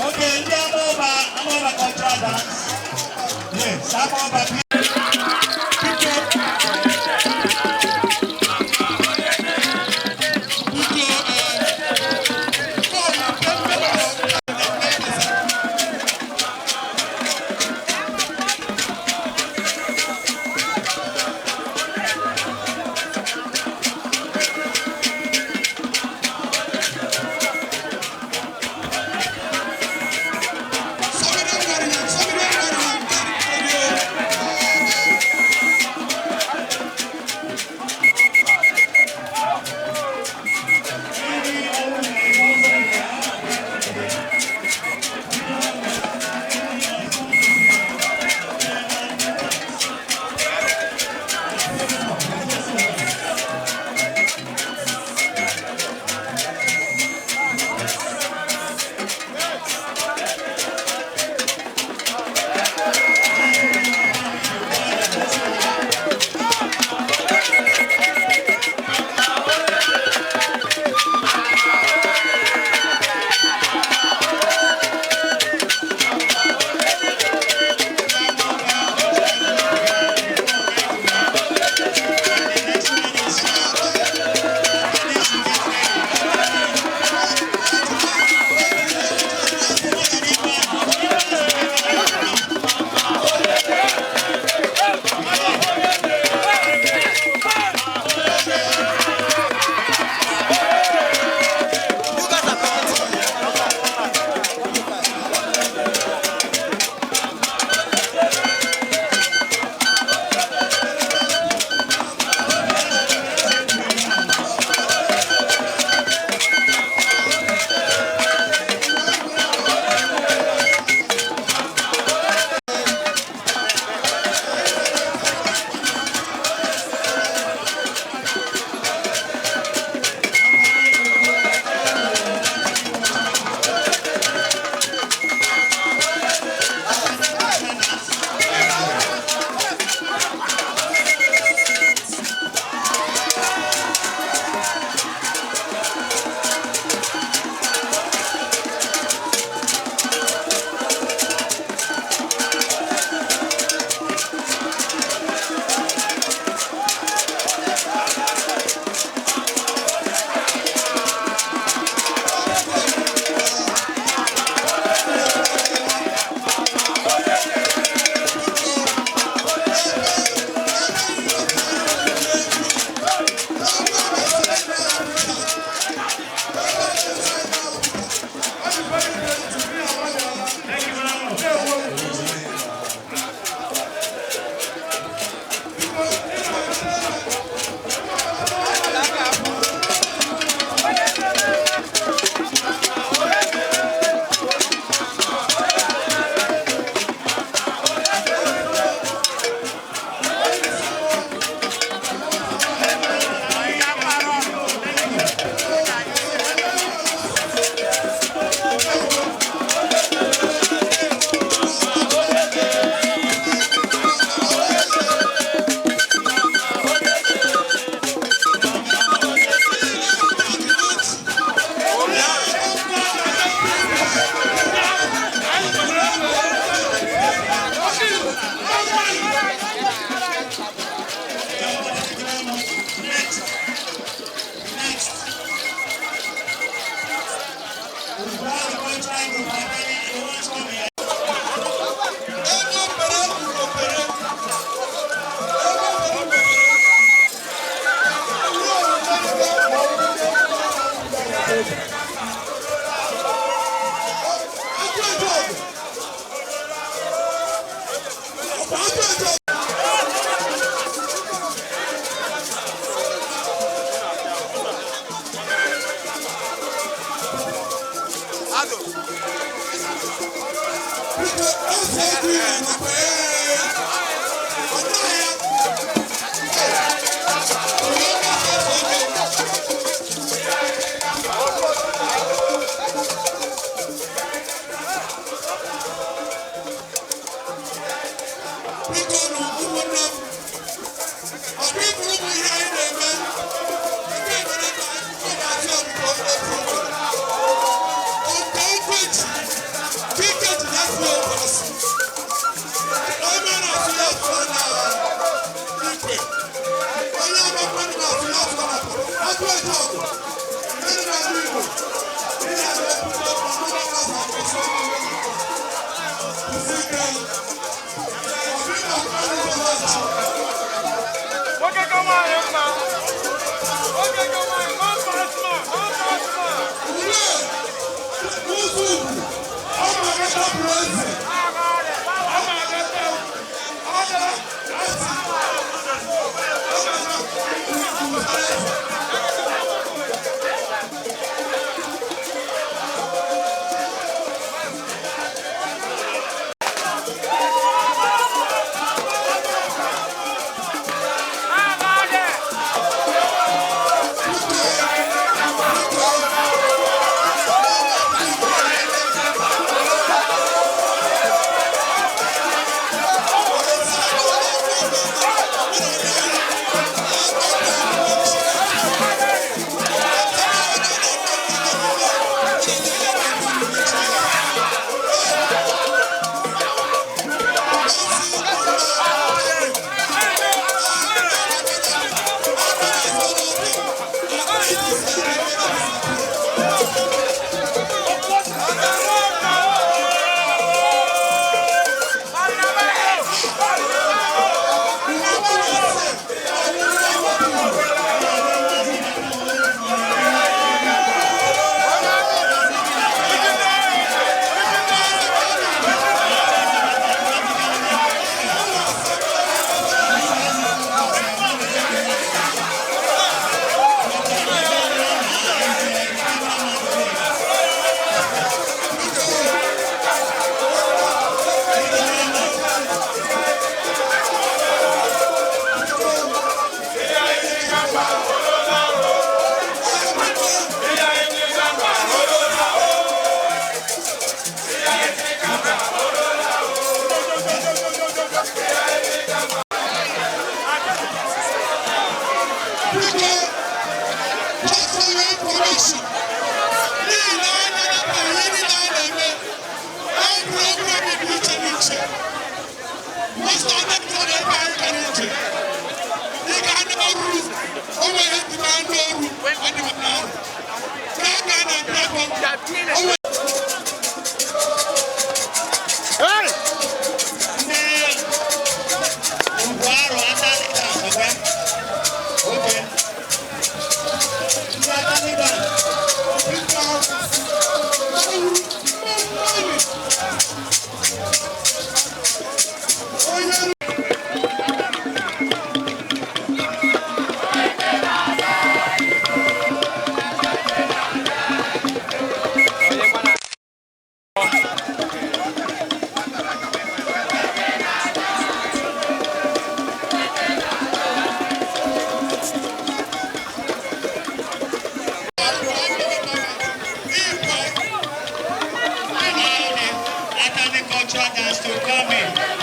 Okay, ndị Amaọba, Amaọba cultural dance. Yes, Amaọba. Somebody Cultural Group, Atani, the ones coming.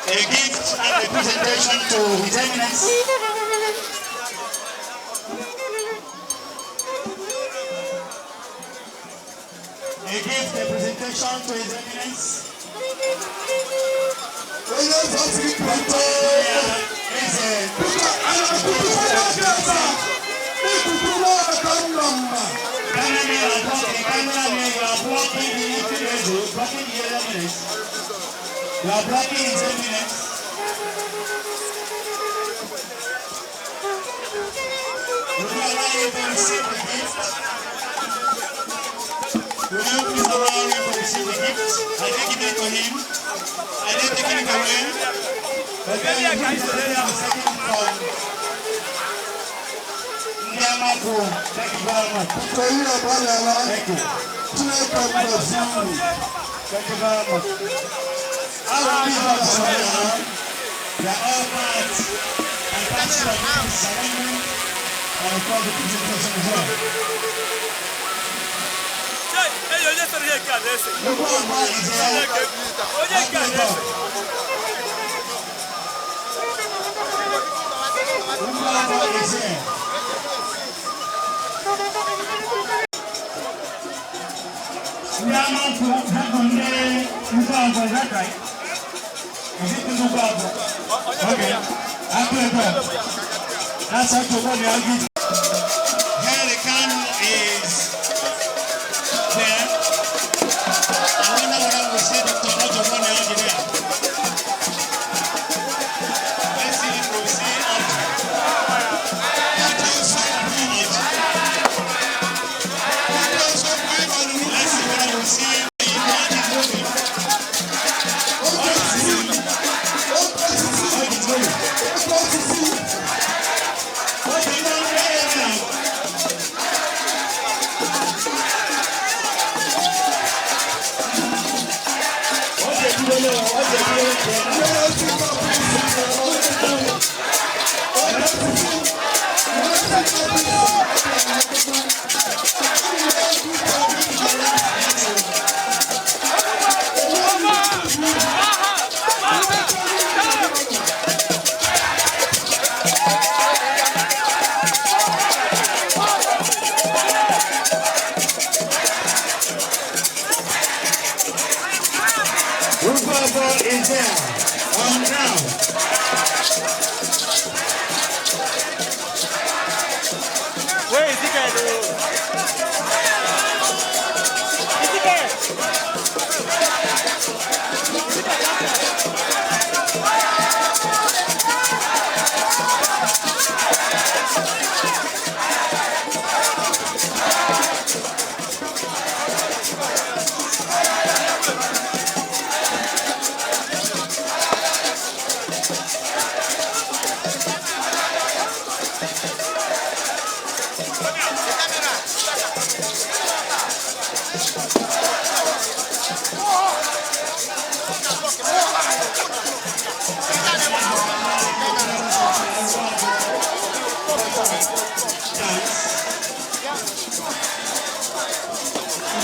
A gift and a presentation to His Eminence. A gift, a presentation to His Eminence. Onye eze asị gị kwute. Eze. Biko, a na-akwụkwọ ya ebe a. Ikuku n'aka nna mma. Cameraman, you are blocking. Cameraman, you are blocking the Eze, blocking the Eminence. You are blocking His Eminence. Will you allow him to receive the gift? Will you please allow him to receive the gift? I didn't give it to him. I didn't take it away. But then he is second from Nyamaku. Thank you very much. Biko, ihe agbalịala. Thank you. Chineke ngọzi unu. Thank you very much. Our people are They are all part and parcel of this ceremony and of course the presentation as well. Ugwuagba is here. Ugwuagba is here. Nyamaku, Hakonde, Ugwuagba, is that right? Is it Ugwuagba? Okay. Ugwuagba. That's how to go the argument. Here the candle is there. I wonder whether we see Dr. Ojo Money Ojo there. Let's see if we see Ojo. Let's see whether we see Ojo is moving. Ojo is moving. Ojo is moving. Ugwuagba is there on ground. Where is he guy? Is he guy?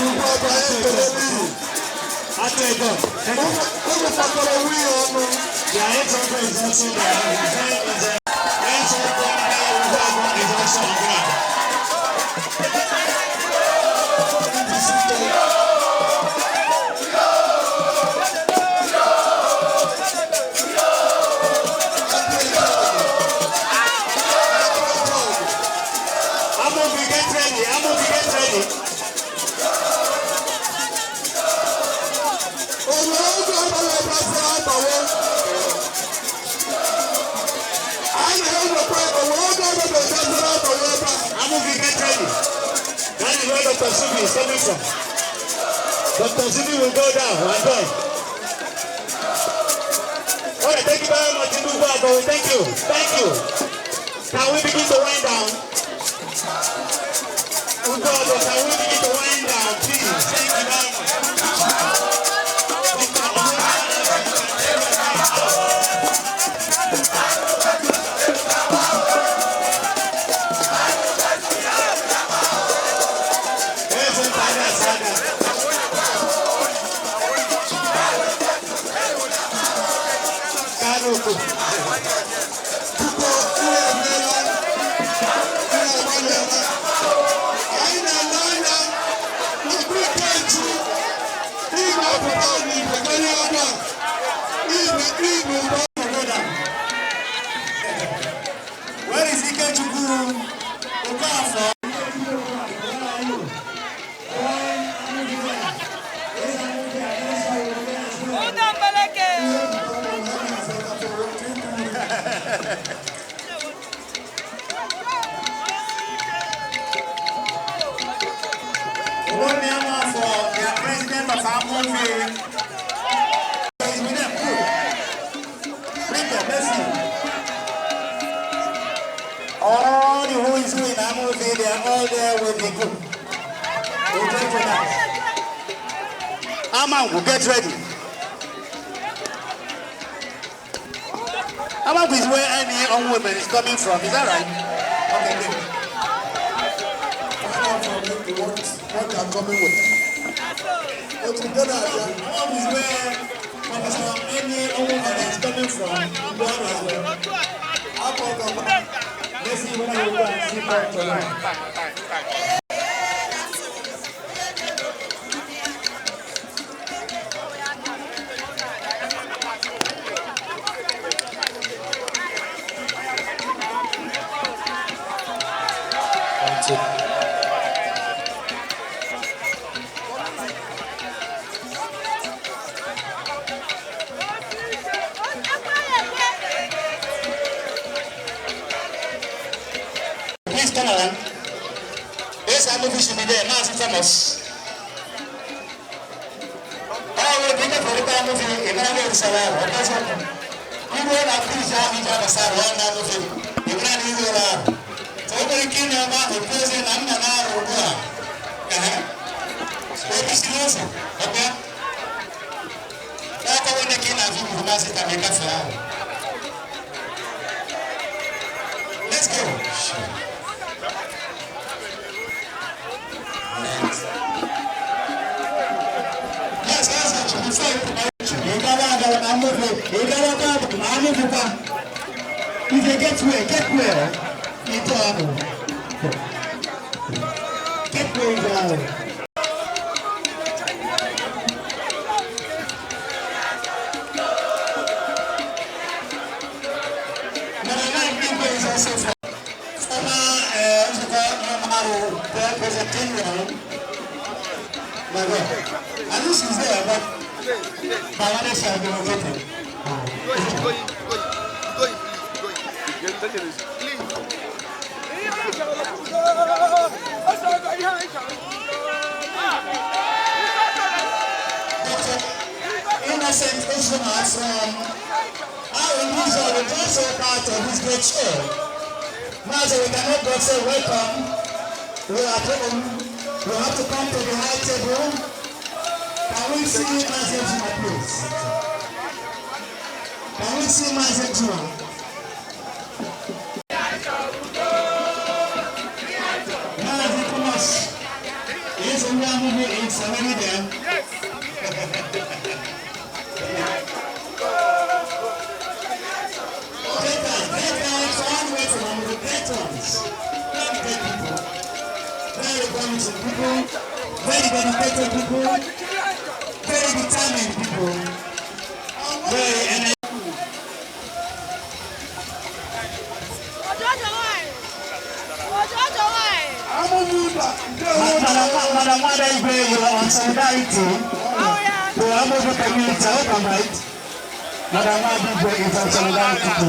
Ugwuagba ekele n'ihi. Unu gbakọrọ onwe ya ọnụ. The Ugwuagba is also there. Ugwuagba is also on ground. Amobi, get ready. Amobi, get ready. Onwere oge ọbụla gbasara agbawo. Anyị na-ewekwa onwere oge ọbụla gbasara agbawo ebe a. Amobi, get ready. That is where Dr. Subi is coming from. Dr. Subi will go down and join. All right, thank you very much, Ugwuagba. Thank you. Thank you. Can we begin to wind down? Ugwuagba, can we begin to wind down, please? Thank you very much. Biko, ihe emeela. Ihe Okafor. For the president of our movie. All the who is who in our movie, they are all there with the group. We'll take to that. Amangu, get ready. Amangu is where any young woman is coming from, is that right? Okay, good. What they are coming with. Amangu is where Professor any young woman is coming from. Let's see when I go and see Dr. Please turn around. This movie should be there. Now it's famous. Oh, we're bringing for the movie. You're gonna be survive. Okay, so you will not finish out each other. One movie. You're gonna do it. So we can about the president. I'm not okay. That's why we can have you. Let's go. Yes, if you get where, get where. Get where down. My God. And this is there, but Bangladesh has been located. Dr. Innocent Uzuma from our usual, is also part of this great show. Now, so we cannot go say welcome. We are home. We have to come to the high table. Can we see Mazi Ejuma, please? Can we see Mazi Ejuma? Mazi Thomas is in the movie, it's already there. Yes. Great guys, all the way from the great ones. Very great people. Very promising people, very dedicated people, very determined people, very energetic. Madam Wada Igwe, you are on solidarity to Amuvi community. I hope I'm right. Madam Wada Igwe is on solidarity to.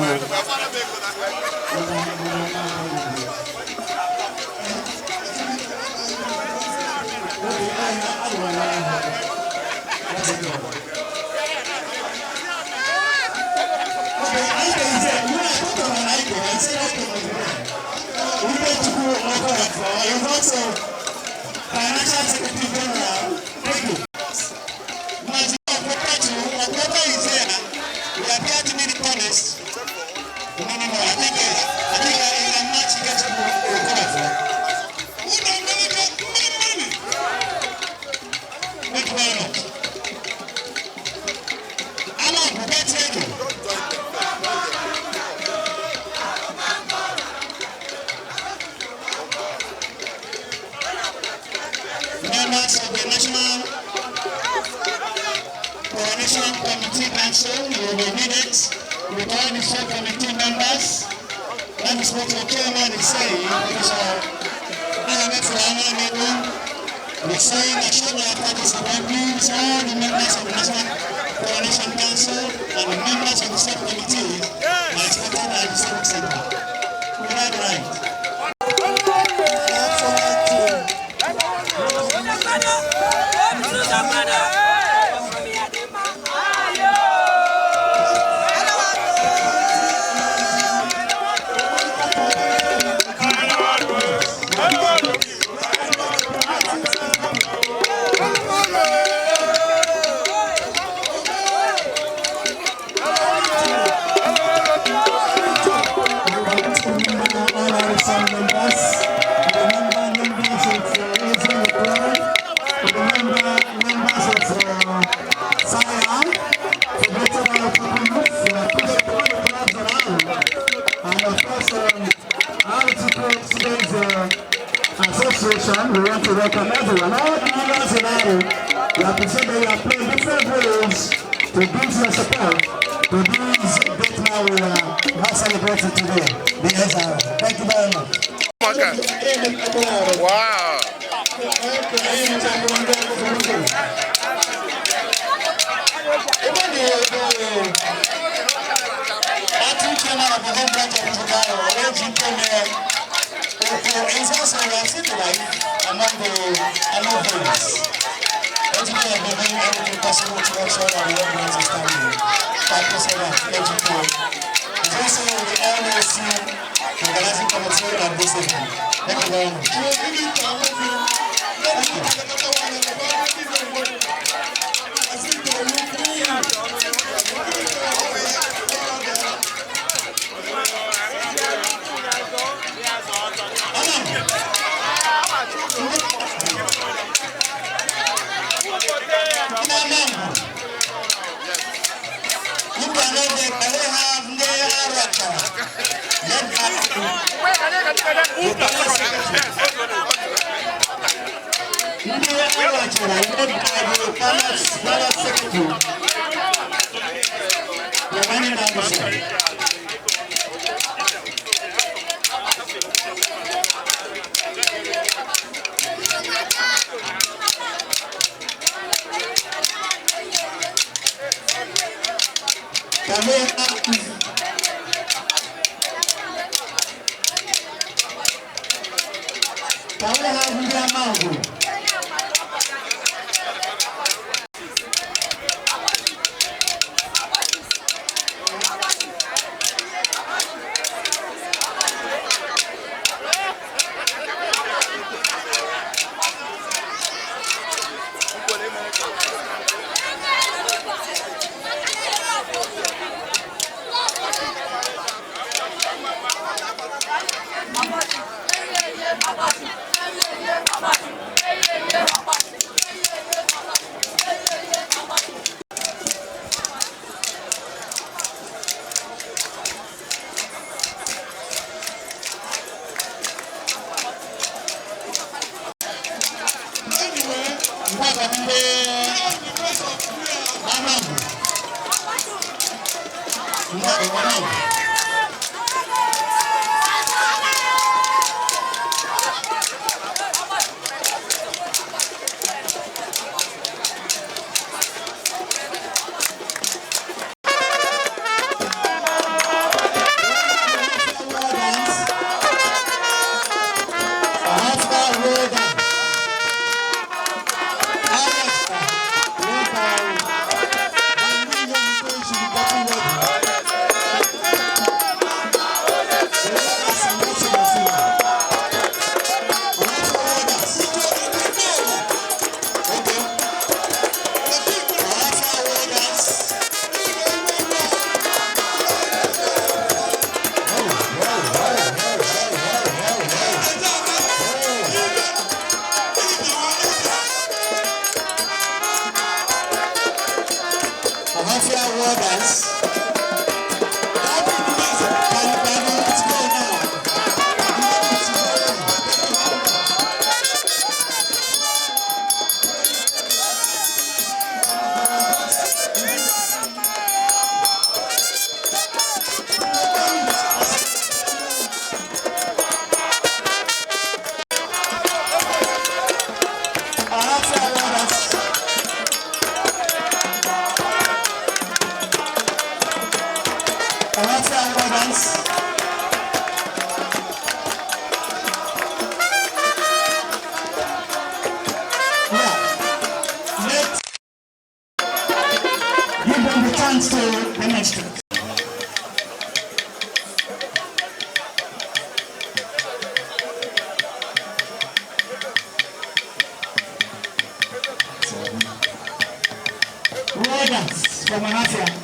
Also, Financial Secretary General, thank you. Okoko is here. We appear to be the tallest. No, I think in a match he gets to Okoko. Thank you very much. Alan, get ready. Members of the National Coronation Committee Council, you will be needed with all the 4 committee members. That is what your chairman is saying, Professor saying that shortly after this event, please, all the members of the National Coronation Council and the members of the subcommittee are expected at the Civic Center. We have right. Association, we want to welcome everyone, all the members in Aro. We appreciate that you are playing different roles to give your support to this great man we are not celebrating today, the SRO. Thank you very much. Wow. Even the acting chairman of the home branch of Uganda, Ojikeme Oko, is also a wife among the Anohos. Ojike has been doing everything possible to make sure that the home branch is standing. Thank you so much, Ojike. He's also with the LAC organizing committee at this event. Thank you very much. Thank you. Can we have William Mango? From Anafia.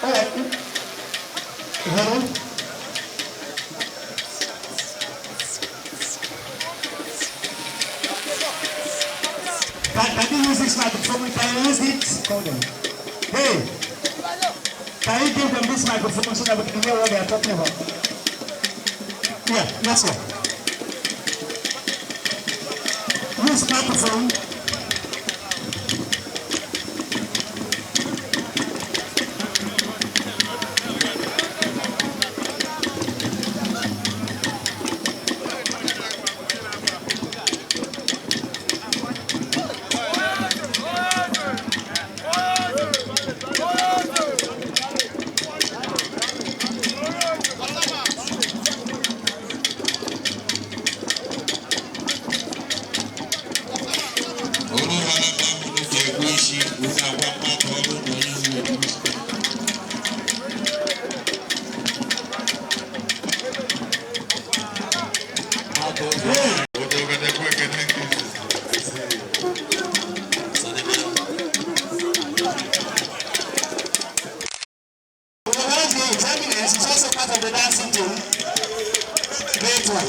All right. Hello. Can you use this microphone? Can you use it? Hold on. Hey, can you give them this microphone so that we can hear what they are talking about? Yeah, let's go. Use microphone. It's also part of the dancing team. Great one.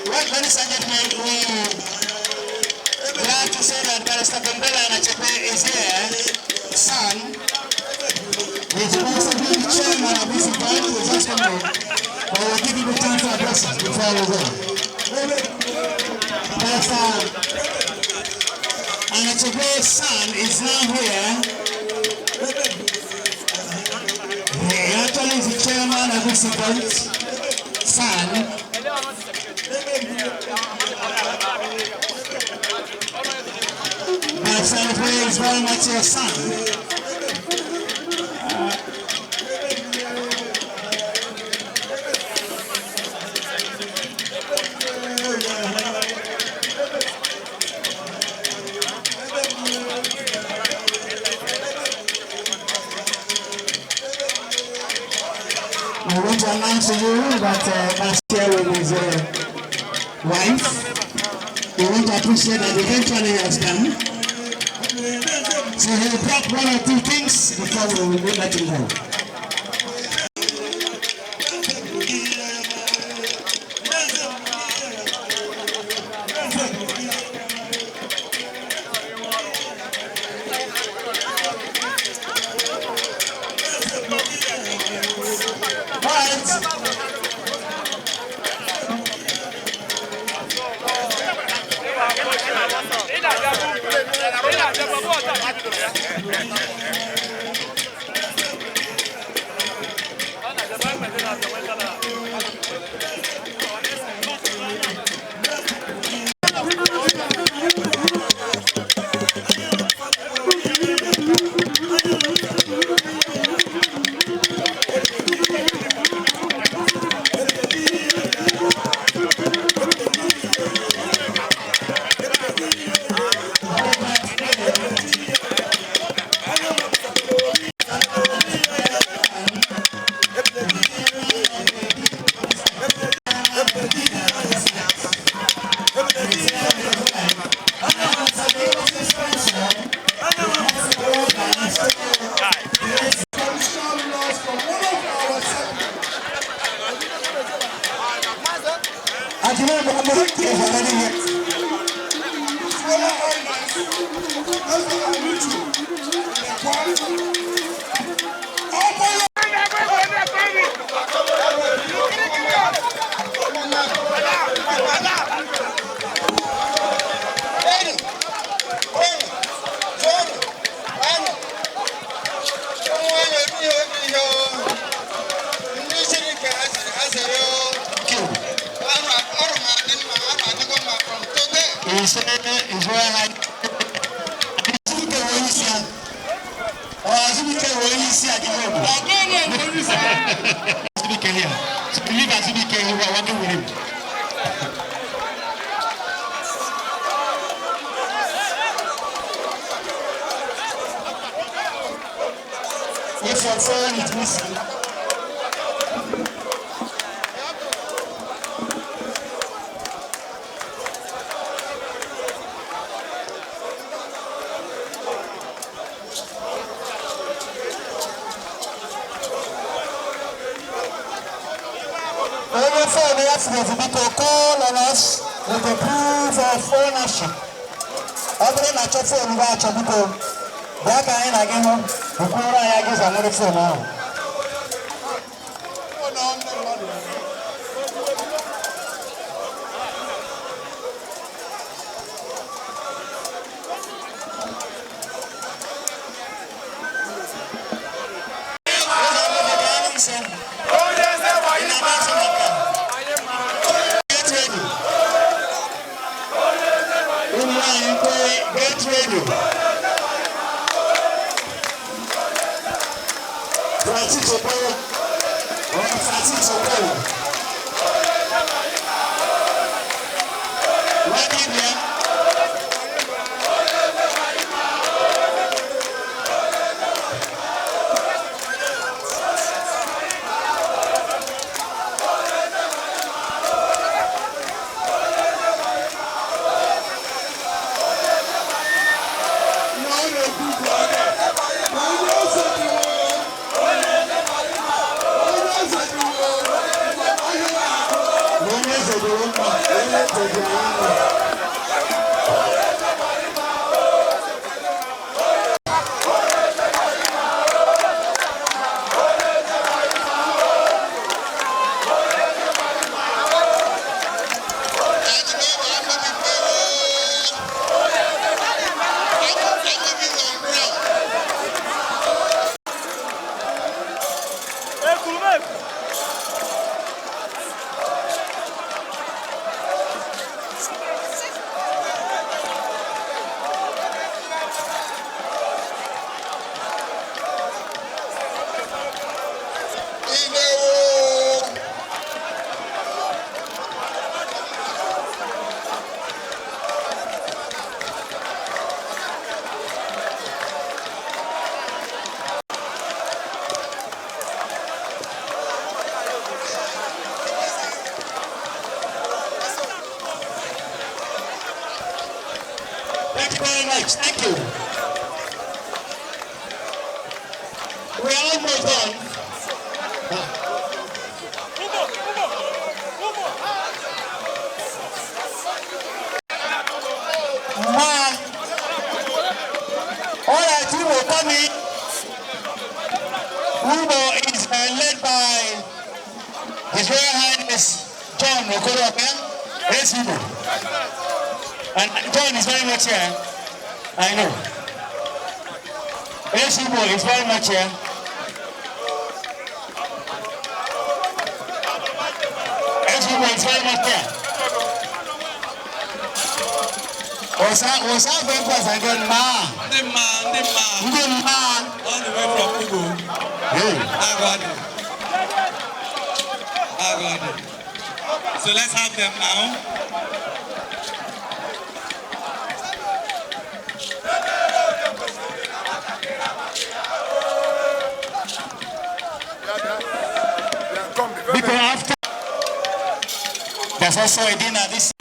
Well, ladies and gentlemen, we glad to say that Barrister Bembele Anachebe is here. Son, he's supposed to be the chairman of this event, we just come in, but we'll give him the time to address us before we go. Barrister Anachebe's son is now here. He actually is the chairman of this event. Son. Barrister Anachebe is very much your son. I want to announce to you that last year with his wife, we want to appreciate that eventually he has come. So he'll drop one or two things before we will let him go. Ajimobi is already here. Azubike here. So leave Azubike here, we are working with him. If your phone is missing, to call on us with the proof of ownership. Ọ bụrụ na achọ phone gị achọ, biko bịa ka anyị na gị hụ bukwuru anyị agịza nwere phone ahụ. Get ready. Francis Okoro. Francis Okoro. Ready there. Thank you very much. Thank you. We are almost done. Ma, all right, Ubo coming. Ubo is led by His Royal Highness John Okoro. Yes, Ubo. And John is very much here. I know. Yes, Ubo is very much here. Yes, Ubo is very much here. Osa breakfast again, ma. Ndị mma, ndị mma. Ndị mma. All the way from Ugbo. Hey. Agadi. Agadi. So let's have them now. Because after there's also a dinner this.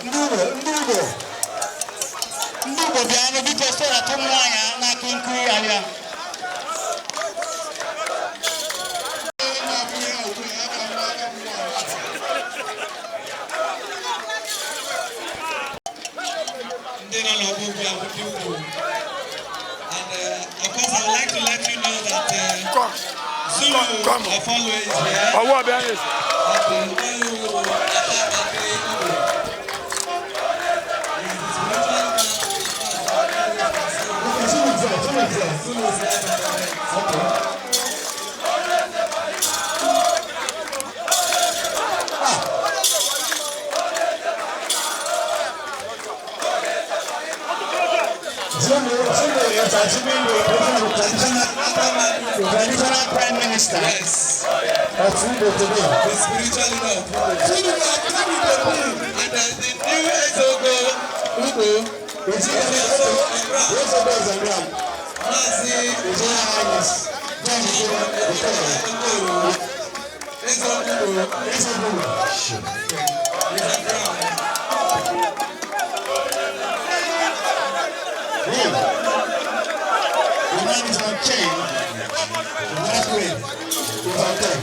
Ndị Igbo, ndị Igbo, ndị Igbo bịanụ biko, so that ụmụ nwaanyị na-akụ nkiri ahịa. Ndị nọ n'ọgbọ ugbu a bụ ndị Ugbo. And of course, I would like to let you know that Zulu of always here. Ọwọ́ ọbẹ̀ anyị. And the Zulu is here by the way. Zulu, Zulu is assuming the position of traditional prime minister of Ugbo today. The spiritual leader of Ugbo. And the new Ezeogo Ugbo is also on ground. Ezeogo is on ground. Mazi His Royal Highness John Okoro. Ezeogo Ezeogo. Is on ground. The man is on chain. The last way is on chain.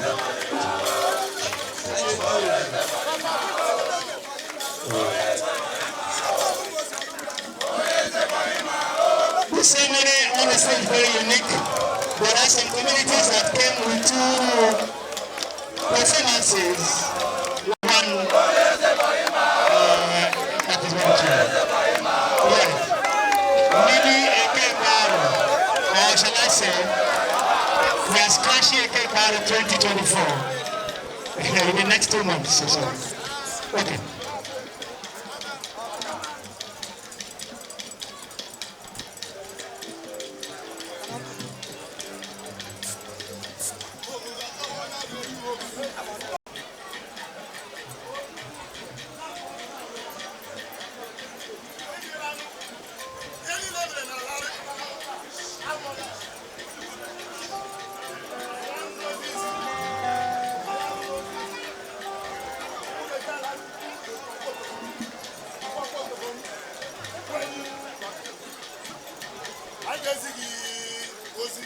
This ceremony, honestly, is very unique. There are some communities that came with two performances. One, that is very true. Yes. Maybe Eke Aro, or shall I say, we are scratching Eke Aro 2024 in the next 2 months or so. Okay. Anyị ga-ezi gị ozi.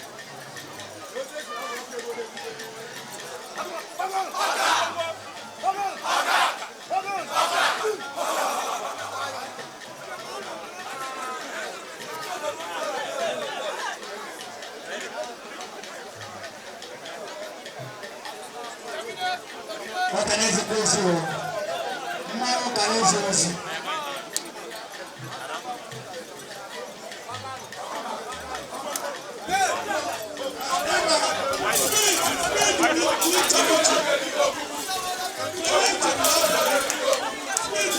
Ọ ka na-ezikwa ozi o. Mmanwụ ka na-ezi ozi.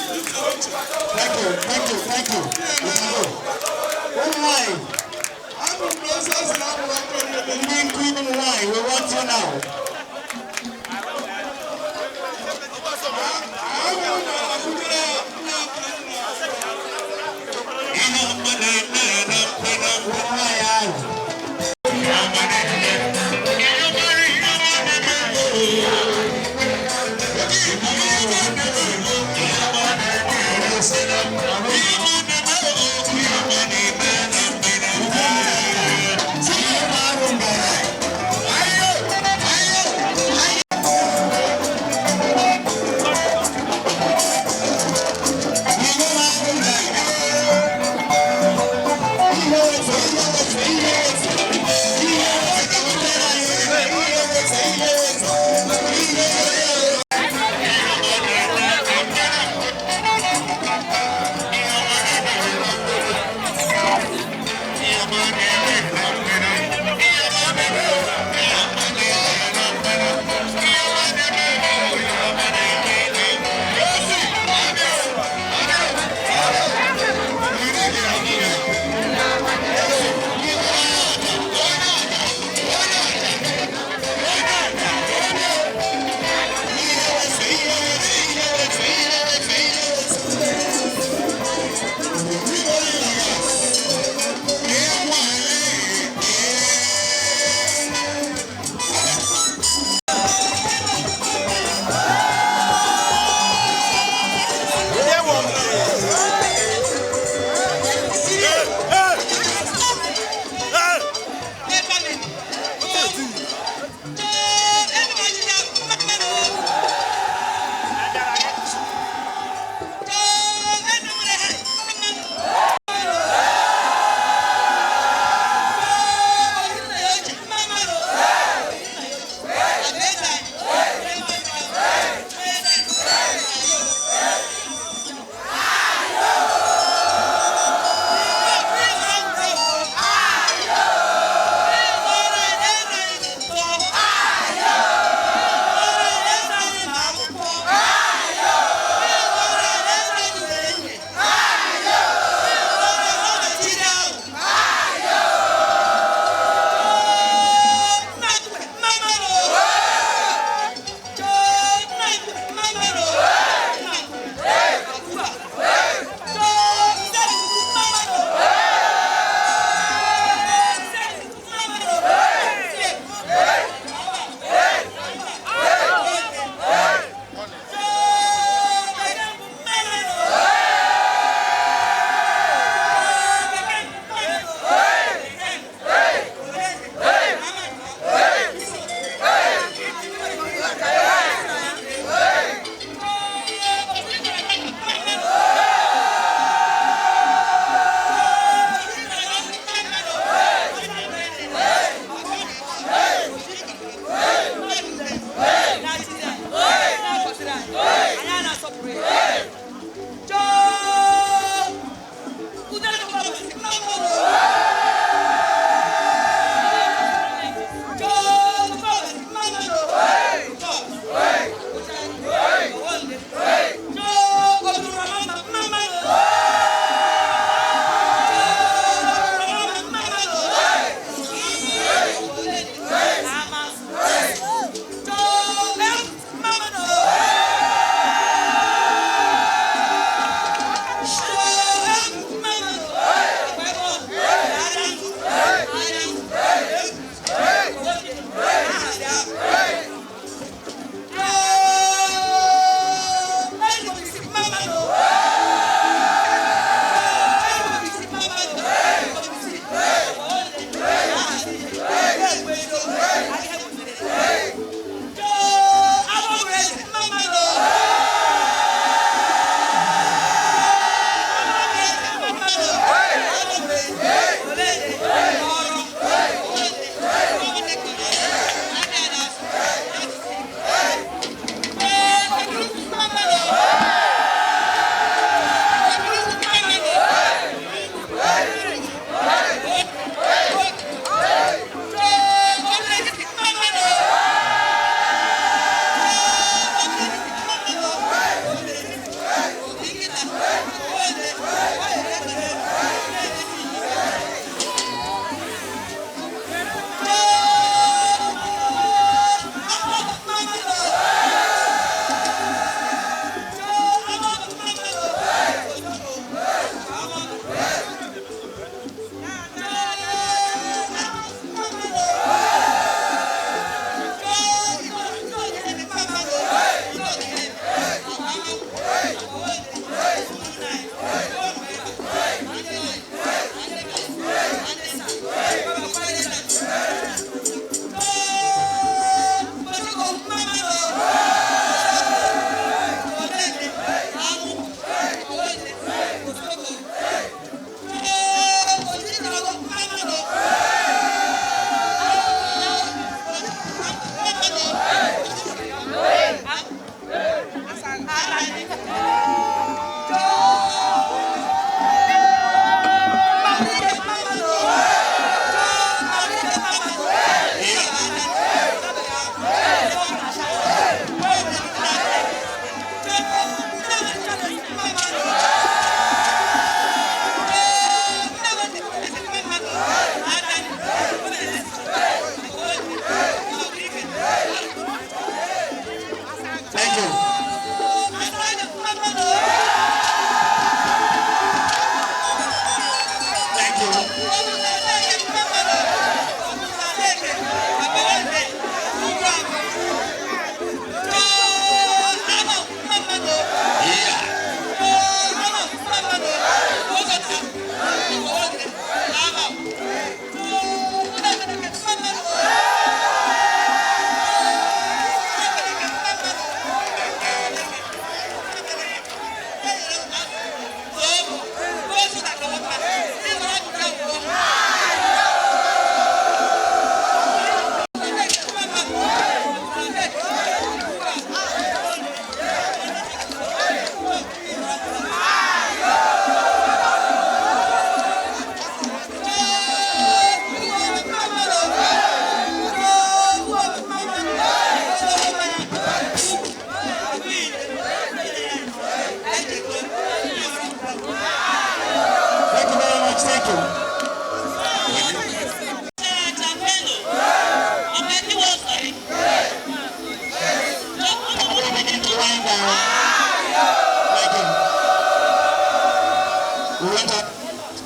Thank you, thank you, thank you. We can go. Ụmụ nwanyị. Ndị nkiri ụmụ nwanyị, we want you now. Ụmụ nwanyị ahụ.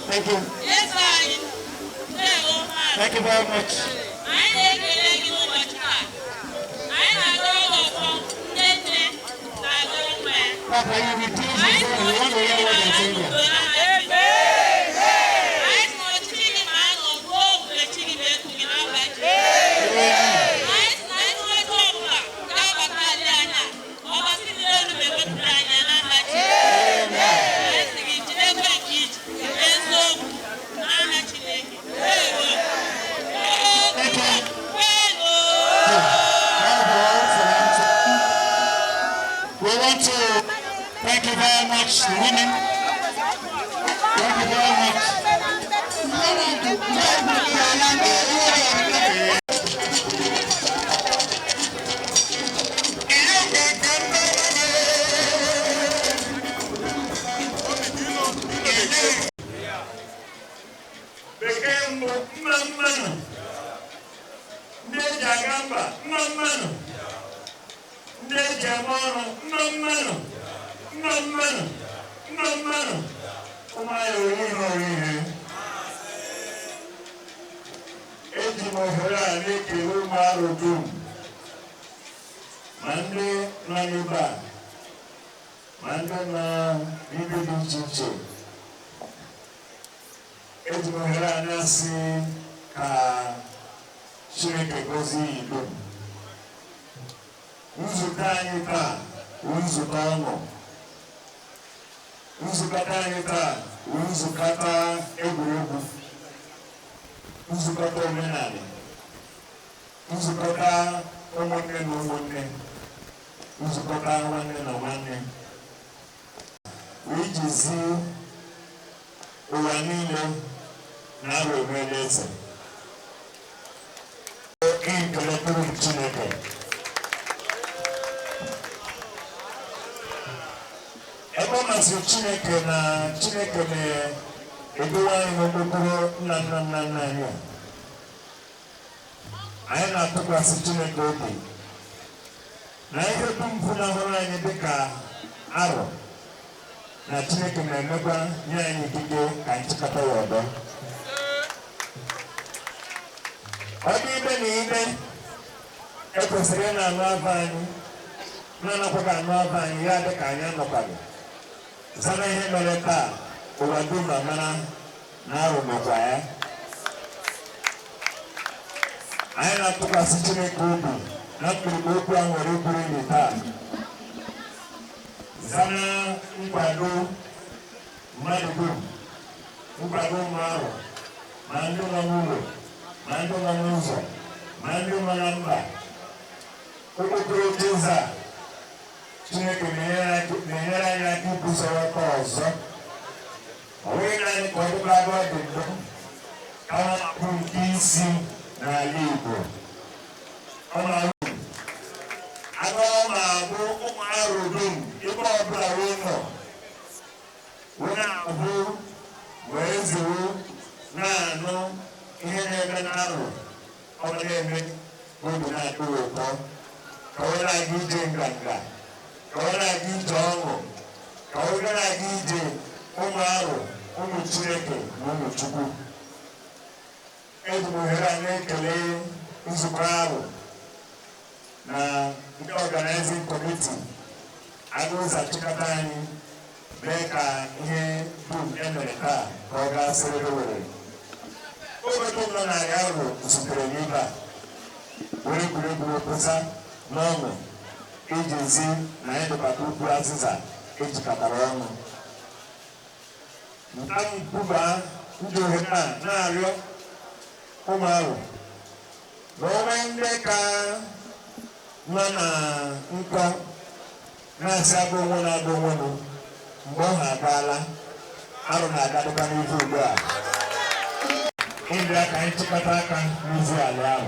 Thank you. Thank you very much. Papa, you reduce yourself. We want to hear what you're saying. We want to thank you very much, the women. Thank you very much. Bekee mbụ mma mmanụ ndị eji aga mba mma mmanụ ndị eji eme ọrụ mma mmanụ mma mmanụ mma mmanụ ụmụ anyị orihe orihe eji m ohere a na-ekele ụmụ arụ dum ma ndị nọ n'ebe a ma ndị nọ n'ibe dị iche iche. Eji m ohere a na-asị ka Chineke gọzie Igbo. Nzukọ anyị taa bụ nzukọ ọṅụ. Nzukọta anyị taa bụ nzukọta egwuregwu, nzukọta omenala, nzukọta ụmụnne na ụmụnne, nzukọta nwanne na nwanne, wee jizi ụwa niile na-arụ onwe eze. Ekele dịrị Chineke. Ebe ọ masịrị Chineke na Chineke na-edowe anyị n'okpokoro nna nna nna nna anyị a. Anyị na-atụkwasị Chineke obi na ihe dum funahụrụ anyị dịka arọ na Chineke na-emekwa nye anyị ikike ka anyị chịkọta ya ọdọ. Ọ dị ibe na ibe ekwesịrị ị na-anụ afọ anyị na-anakwaghị anụ afọ anyị ya dị ka anyị anọkwaghị. Zana ihe mere taa ụwa dum amara na arụ mekwa ya. Anyị na-atụkwasị Chineke obi na mkpirikpi okwu a nwere buru ibu taa. Zana nkwado mmadụ Mmadụ dum nkwado ụmụ ahụ, ma ndị nọ n'ụlọ, ma ndị nọ n'ụzọ, ma ndị nọ na mba, okpokoro oche a, Chineke na-enyere anyị aka ibusoro aka ọzọ. Ọ bụghị naanị ka ọ dịkwa ebe ọ dị mbụ, kama bụ nke isi n'ala Igbo. Ọ na-abụ agụ, ọ na-abụ ụmụ Arụ dum, ebe ọbụla wee nọ wee na-abụ wee zuru na-anụ ihe na-eme n'Arụ, ọ na-eme obi na-atọ ụtọ, ka ọ na-aga ije nganga, ka ọ na-aga ije ọṅụ, ka ọ na-aga ije ụmụ Arụ, ụmụ Chineke na ụmụ Chukwu. Eji m ohere a na-ekele nzukọ Arụ na ndị organizing committee agụ ụzọ achịkọta anyị mee ka ihe dum emere taa ka ọ gaa sịrị were. Oge dum nọ narị Arụ zutere n'ibe a were egwuregwu pụta n'ọṅụ iji zi na anyị dịkwata ukwu azịza ejikọtara ọnụ. Nta ndị ohere a na-arịọ ụmụ Arụ na onwe ndị ka nọ na nkọ na-asị agụ onwe na-agụ onwe nụ mgbe ọ ha agaala. Arụ na-agadịkwa n'ihu ugbu a ịbịa aka anyị chịkọta aka n'izu ala ahụ.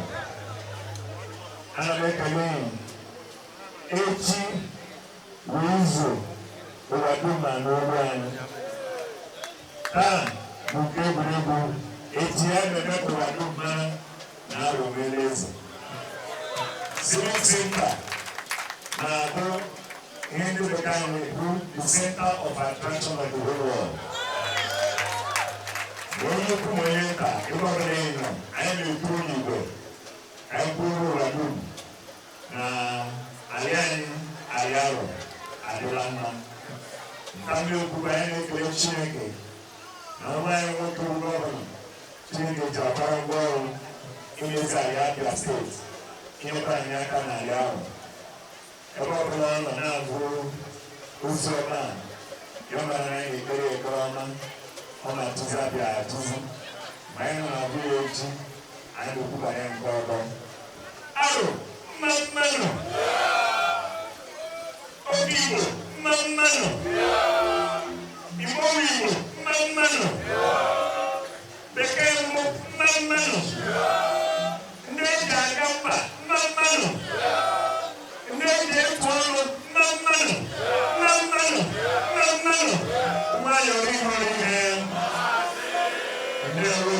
Ana m ekele unu. Echi bụ izu ụwa dum ma n'olu anyị. Taa bụ nke egwuregwu, echi ya na-eme ka ụwa dum mara na Arụ meela eze. Civic Center na-abụ ihe ndị bekee anyị na-ekwu the center of attraction of the whole world. Ma onye ukwu ma onye nta, ebe ọbụla ị nọ, anyị na-ekwuru n'igwe ka anyị kwuru ụwa dum na ala anyị, ala Arụ adịla mma. Nta ndị okwukwe, anyị na-ekele Chineke na nwa anyị nwoke bụ gọvanọ Chineke ji ọkara ngwa ọrụ imezi ala Abia Steeti, inyekwa anyị aka n'ala ahụ. Ebe ọbụla ọ nọ na-agụ ozi ọma a, ya mara anyị na-ekpere ekpere ọma. Ọ na-atụzi Abịa atụzi ma anyị nọ na-abụ ya echi, anyị na-ekwubanye nke ọzọ. Arụ mma mmanụ! Obi Igbo mma mmanụ! Igbo Igbo mma mmanụ! Bekee mbụ mma mmanụ! Ndị eji aga mba mma mmanụ! Ndị eji etu ọnụ mma mmanụ! Mma mmanụ! Mma mmanụ! Nwayọọ ịhụrụ ihe ndị ọrụ.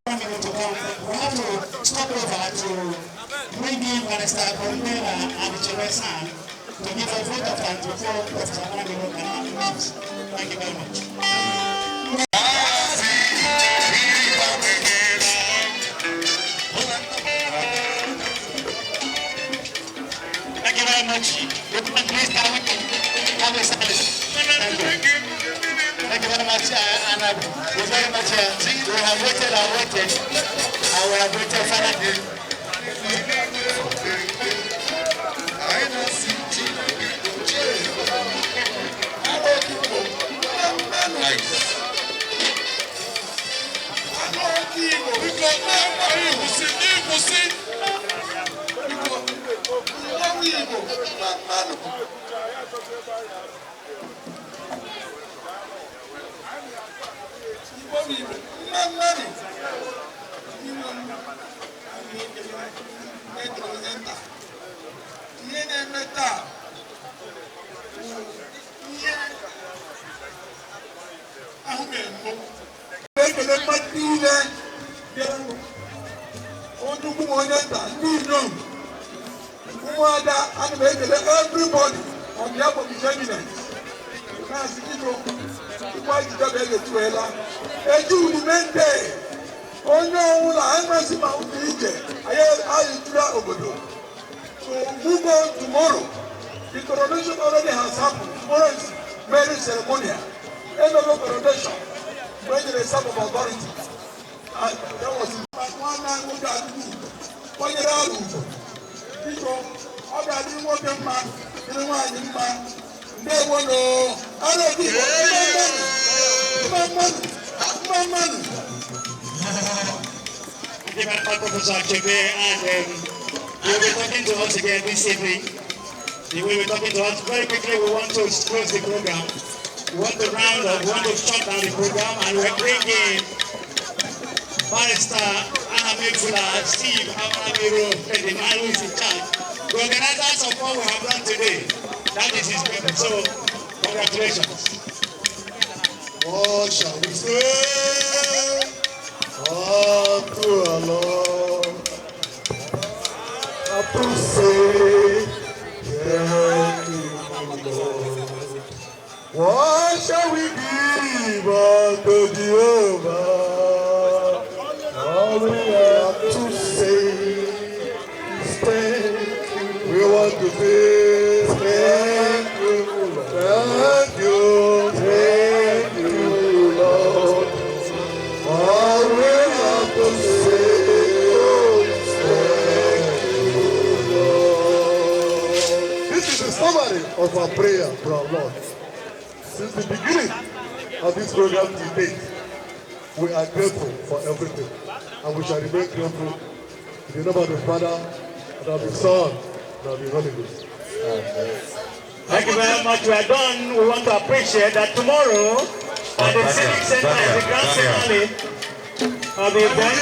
1 minute to come. We have to stop over to bring in Barrister Borundera and Cheresan to give a vote of thanks before Professor Anamiro can leaves. Thank you very much. Thank you very much. Please, can we have a silence? Thank you. Thank you very much, and we very much, we have waited and waited, and we have waited finally. Biko, ịkwụsị, ịkwụsị, biko. Mmanwụ Igbo mma mmanụ! Igbo bụ Igbo mma mmanụ! Igbo na-ekele onye nta. Ihe na-eme taa bụ ihe ahụ mere mbụ. Ekele mmadụ niile bịaranụ, onye ukwu ma onye nta, ndị inyom, ụmụada. Ana m ekele everybody on behalf of His Eminence. Na-asị biko, ịkwa ejije bụ egetuela eji udumente onye ọbụla anyị masị ma ụzọ ije anyị anyị juru obodo. So move on tomorrow. The coronation already has happened. Tomorrow is marriage ceremonial. Emego coronation when there is some of authority and that was nwanne anyị nwoke adịghị kwanyere Arụ ugwu. Biko, ọ ga-adị nwoke mma. Dịrị nwaanyị mma. Ndewo nụ. Arụ obi Igbo, mma mmanụ. Mma mmanụ. Mma mmanụ. Thank you very much, Professor Achebe, and you'll be talking to us again this evening. You will be talking to us very quickly. We want to close the program. We want to round up, we want to shut down the program, and we're bringing Barrister Ahamefula Steve Ahamiro, the man who is in charge. The organizers of what we have done today. That is his paper. So, congratulations. What shall we say unto our Lord? I to say, thank you, Lord. What shall we give unto Jehovah? All we have to say is thank you. We want to say thank you, thank you, thank you, Lord. All we have to say is thank you, Lord. This is the summary of our prayer to our Lord. Since the beginning of this program to date, we are grateful for everything, and we shall remain grateful in the name of the Father, and of the Son, and of the Holy Ghost. Amen. Thank you very much. We are done. We want to appreciate that tomorrow at the Civic Center is the grand finale of the event.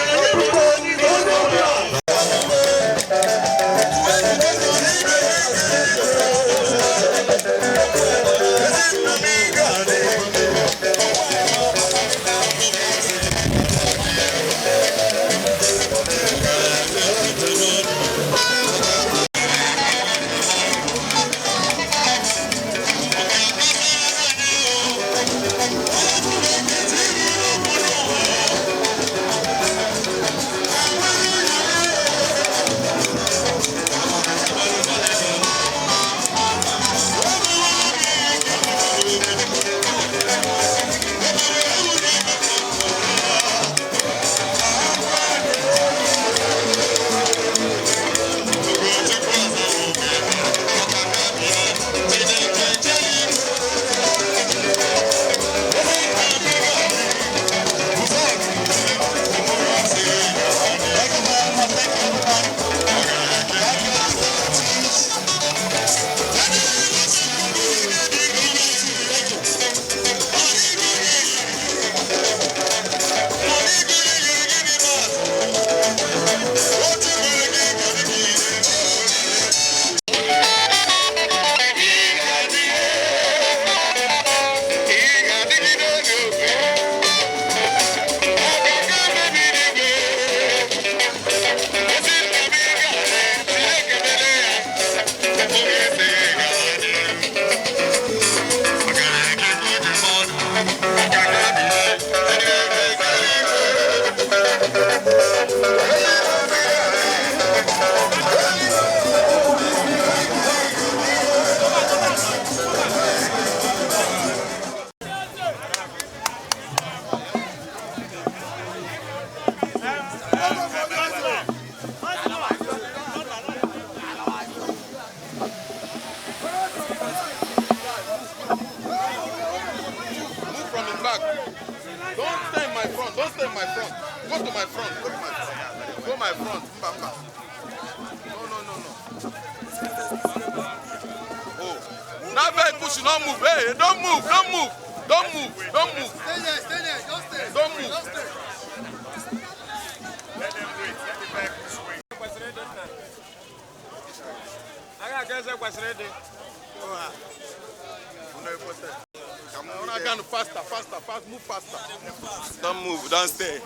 Don't move, don't stay.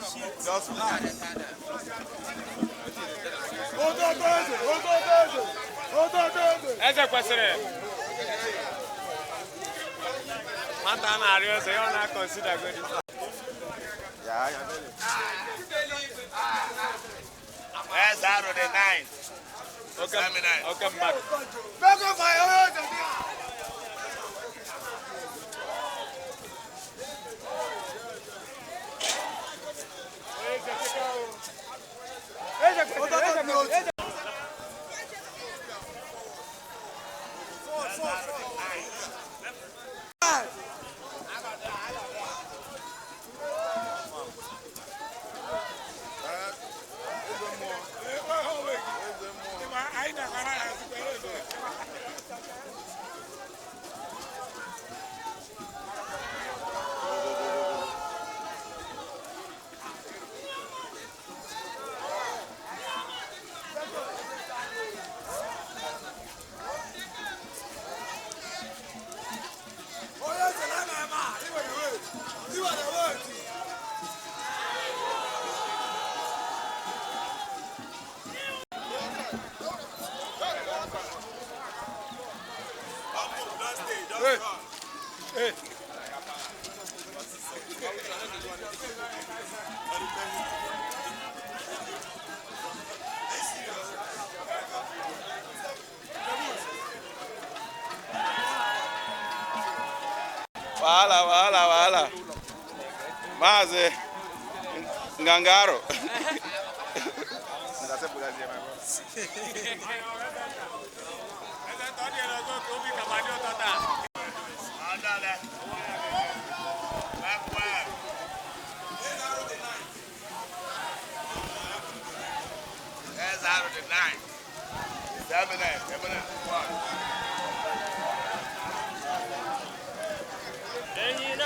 Just Eze kwesịrị. Nwata na-arịọ eze, ya ọ na-akọnsida godi. Where's out of the nine? Okay, mmadụ. Hey. Wahala, wahala, wahala. Maazị Ngangaro. That's out of the 9. 7, 8, 7, 1. Thank you.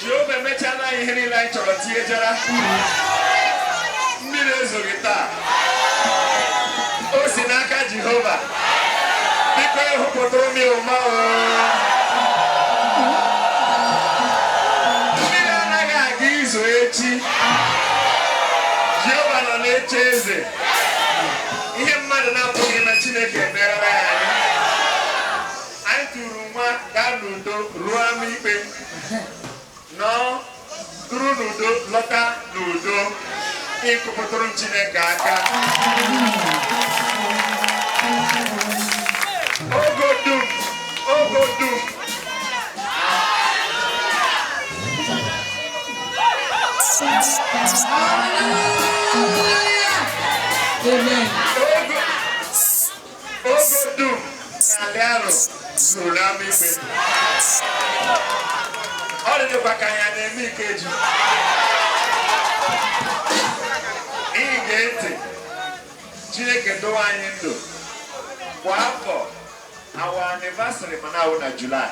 Jehova emechala anyị ihe niile anyị chọrọ tinyechara. Mmiri ezoghị taa, o si n'aka Jehova. Biko ịhụpụtụrụ m ya ụma o. Mmiri anaghị aga izu echi. Jehova nọ n'oche eze. Ihe mmadụ na-apụghị na Chineke emerela ya. Anyị tụrụ nwa gaa n'udo ruo ama ikpe, nọọ duru n'udo lọta n'udo. Ịkụpụtụrụ Chineke aka. Ogo dum, ogo dum. Amen. Ogo dum n'ala Arụ zuru n'ama ikpe. Ọ dịdịkwa ka anyị na-eme ikeji. Ị ga-ntị Chineke dowe anyị ndụ kwa afọ. Our anniversary mana awụ na July.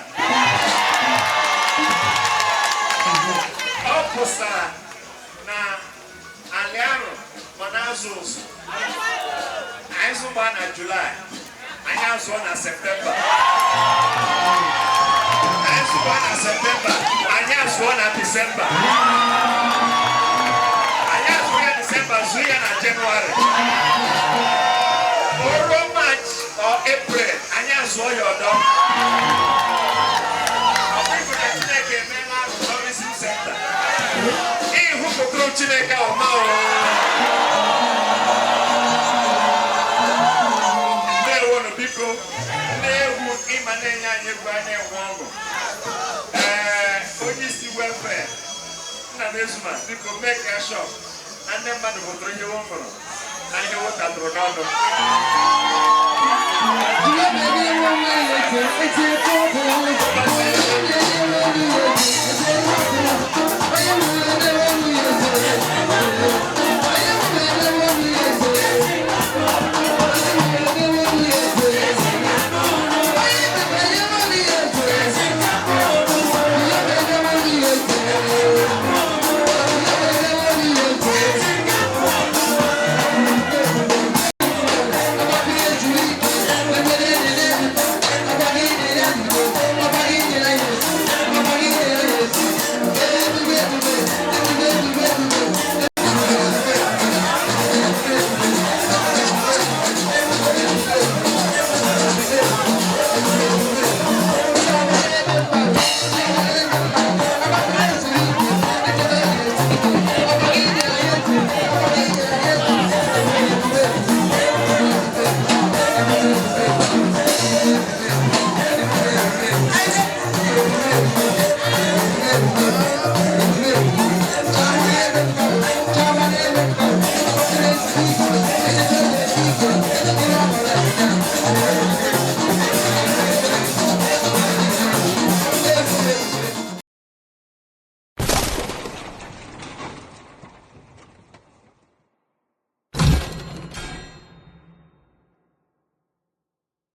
Ọ pụsara na ala Arụ mana azụ ụzụ. Anyị zụgba na July, anyị azụọ na Septemba. Anyị zụgba na Septemba, anyị azụọ na Disemba. Anyị azụọ ya Disemba, zụọ ya na Jenụwarị. O ruo March or April, anyị azụọ ya ọdọ. Ọ bụrụ na Chineke emeela azụ. Chineke ọma o. Ndewonu biko, ndị egwu ịma na-enye anyị egwu anyị enwe ọṅụ. Ee, onye isi welfare nna m Ezuma, biko mee ka shop na ndị mmadụ hụtụrụ ihe wo ṅụrụ na ihe wo tatụrụ n'ọnụ.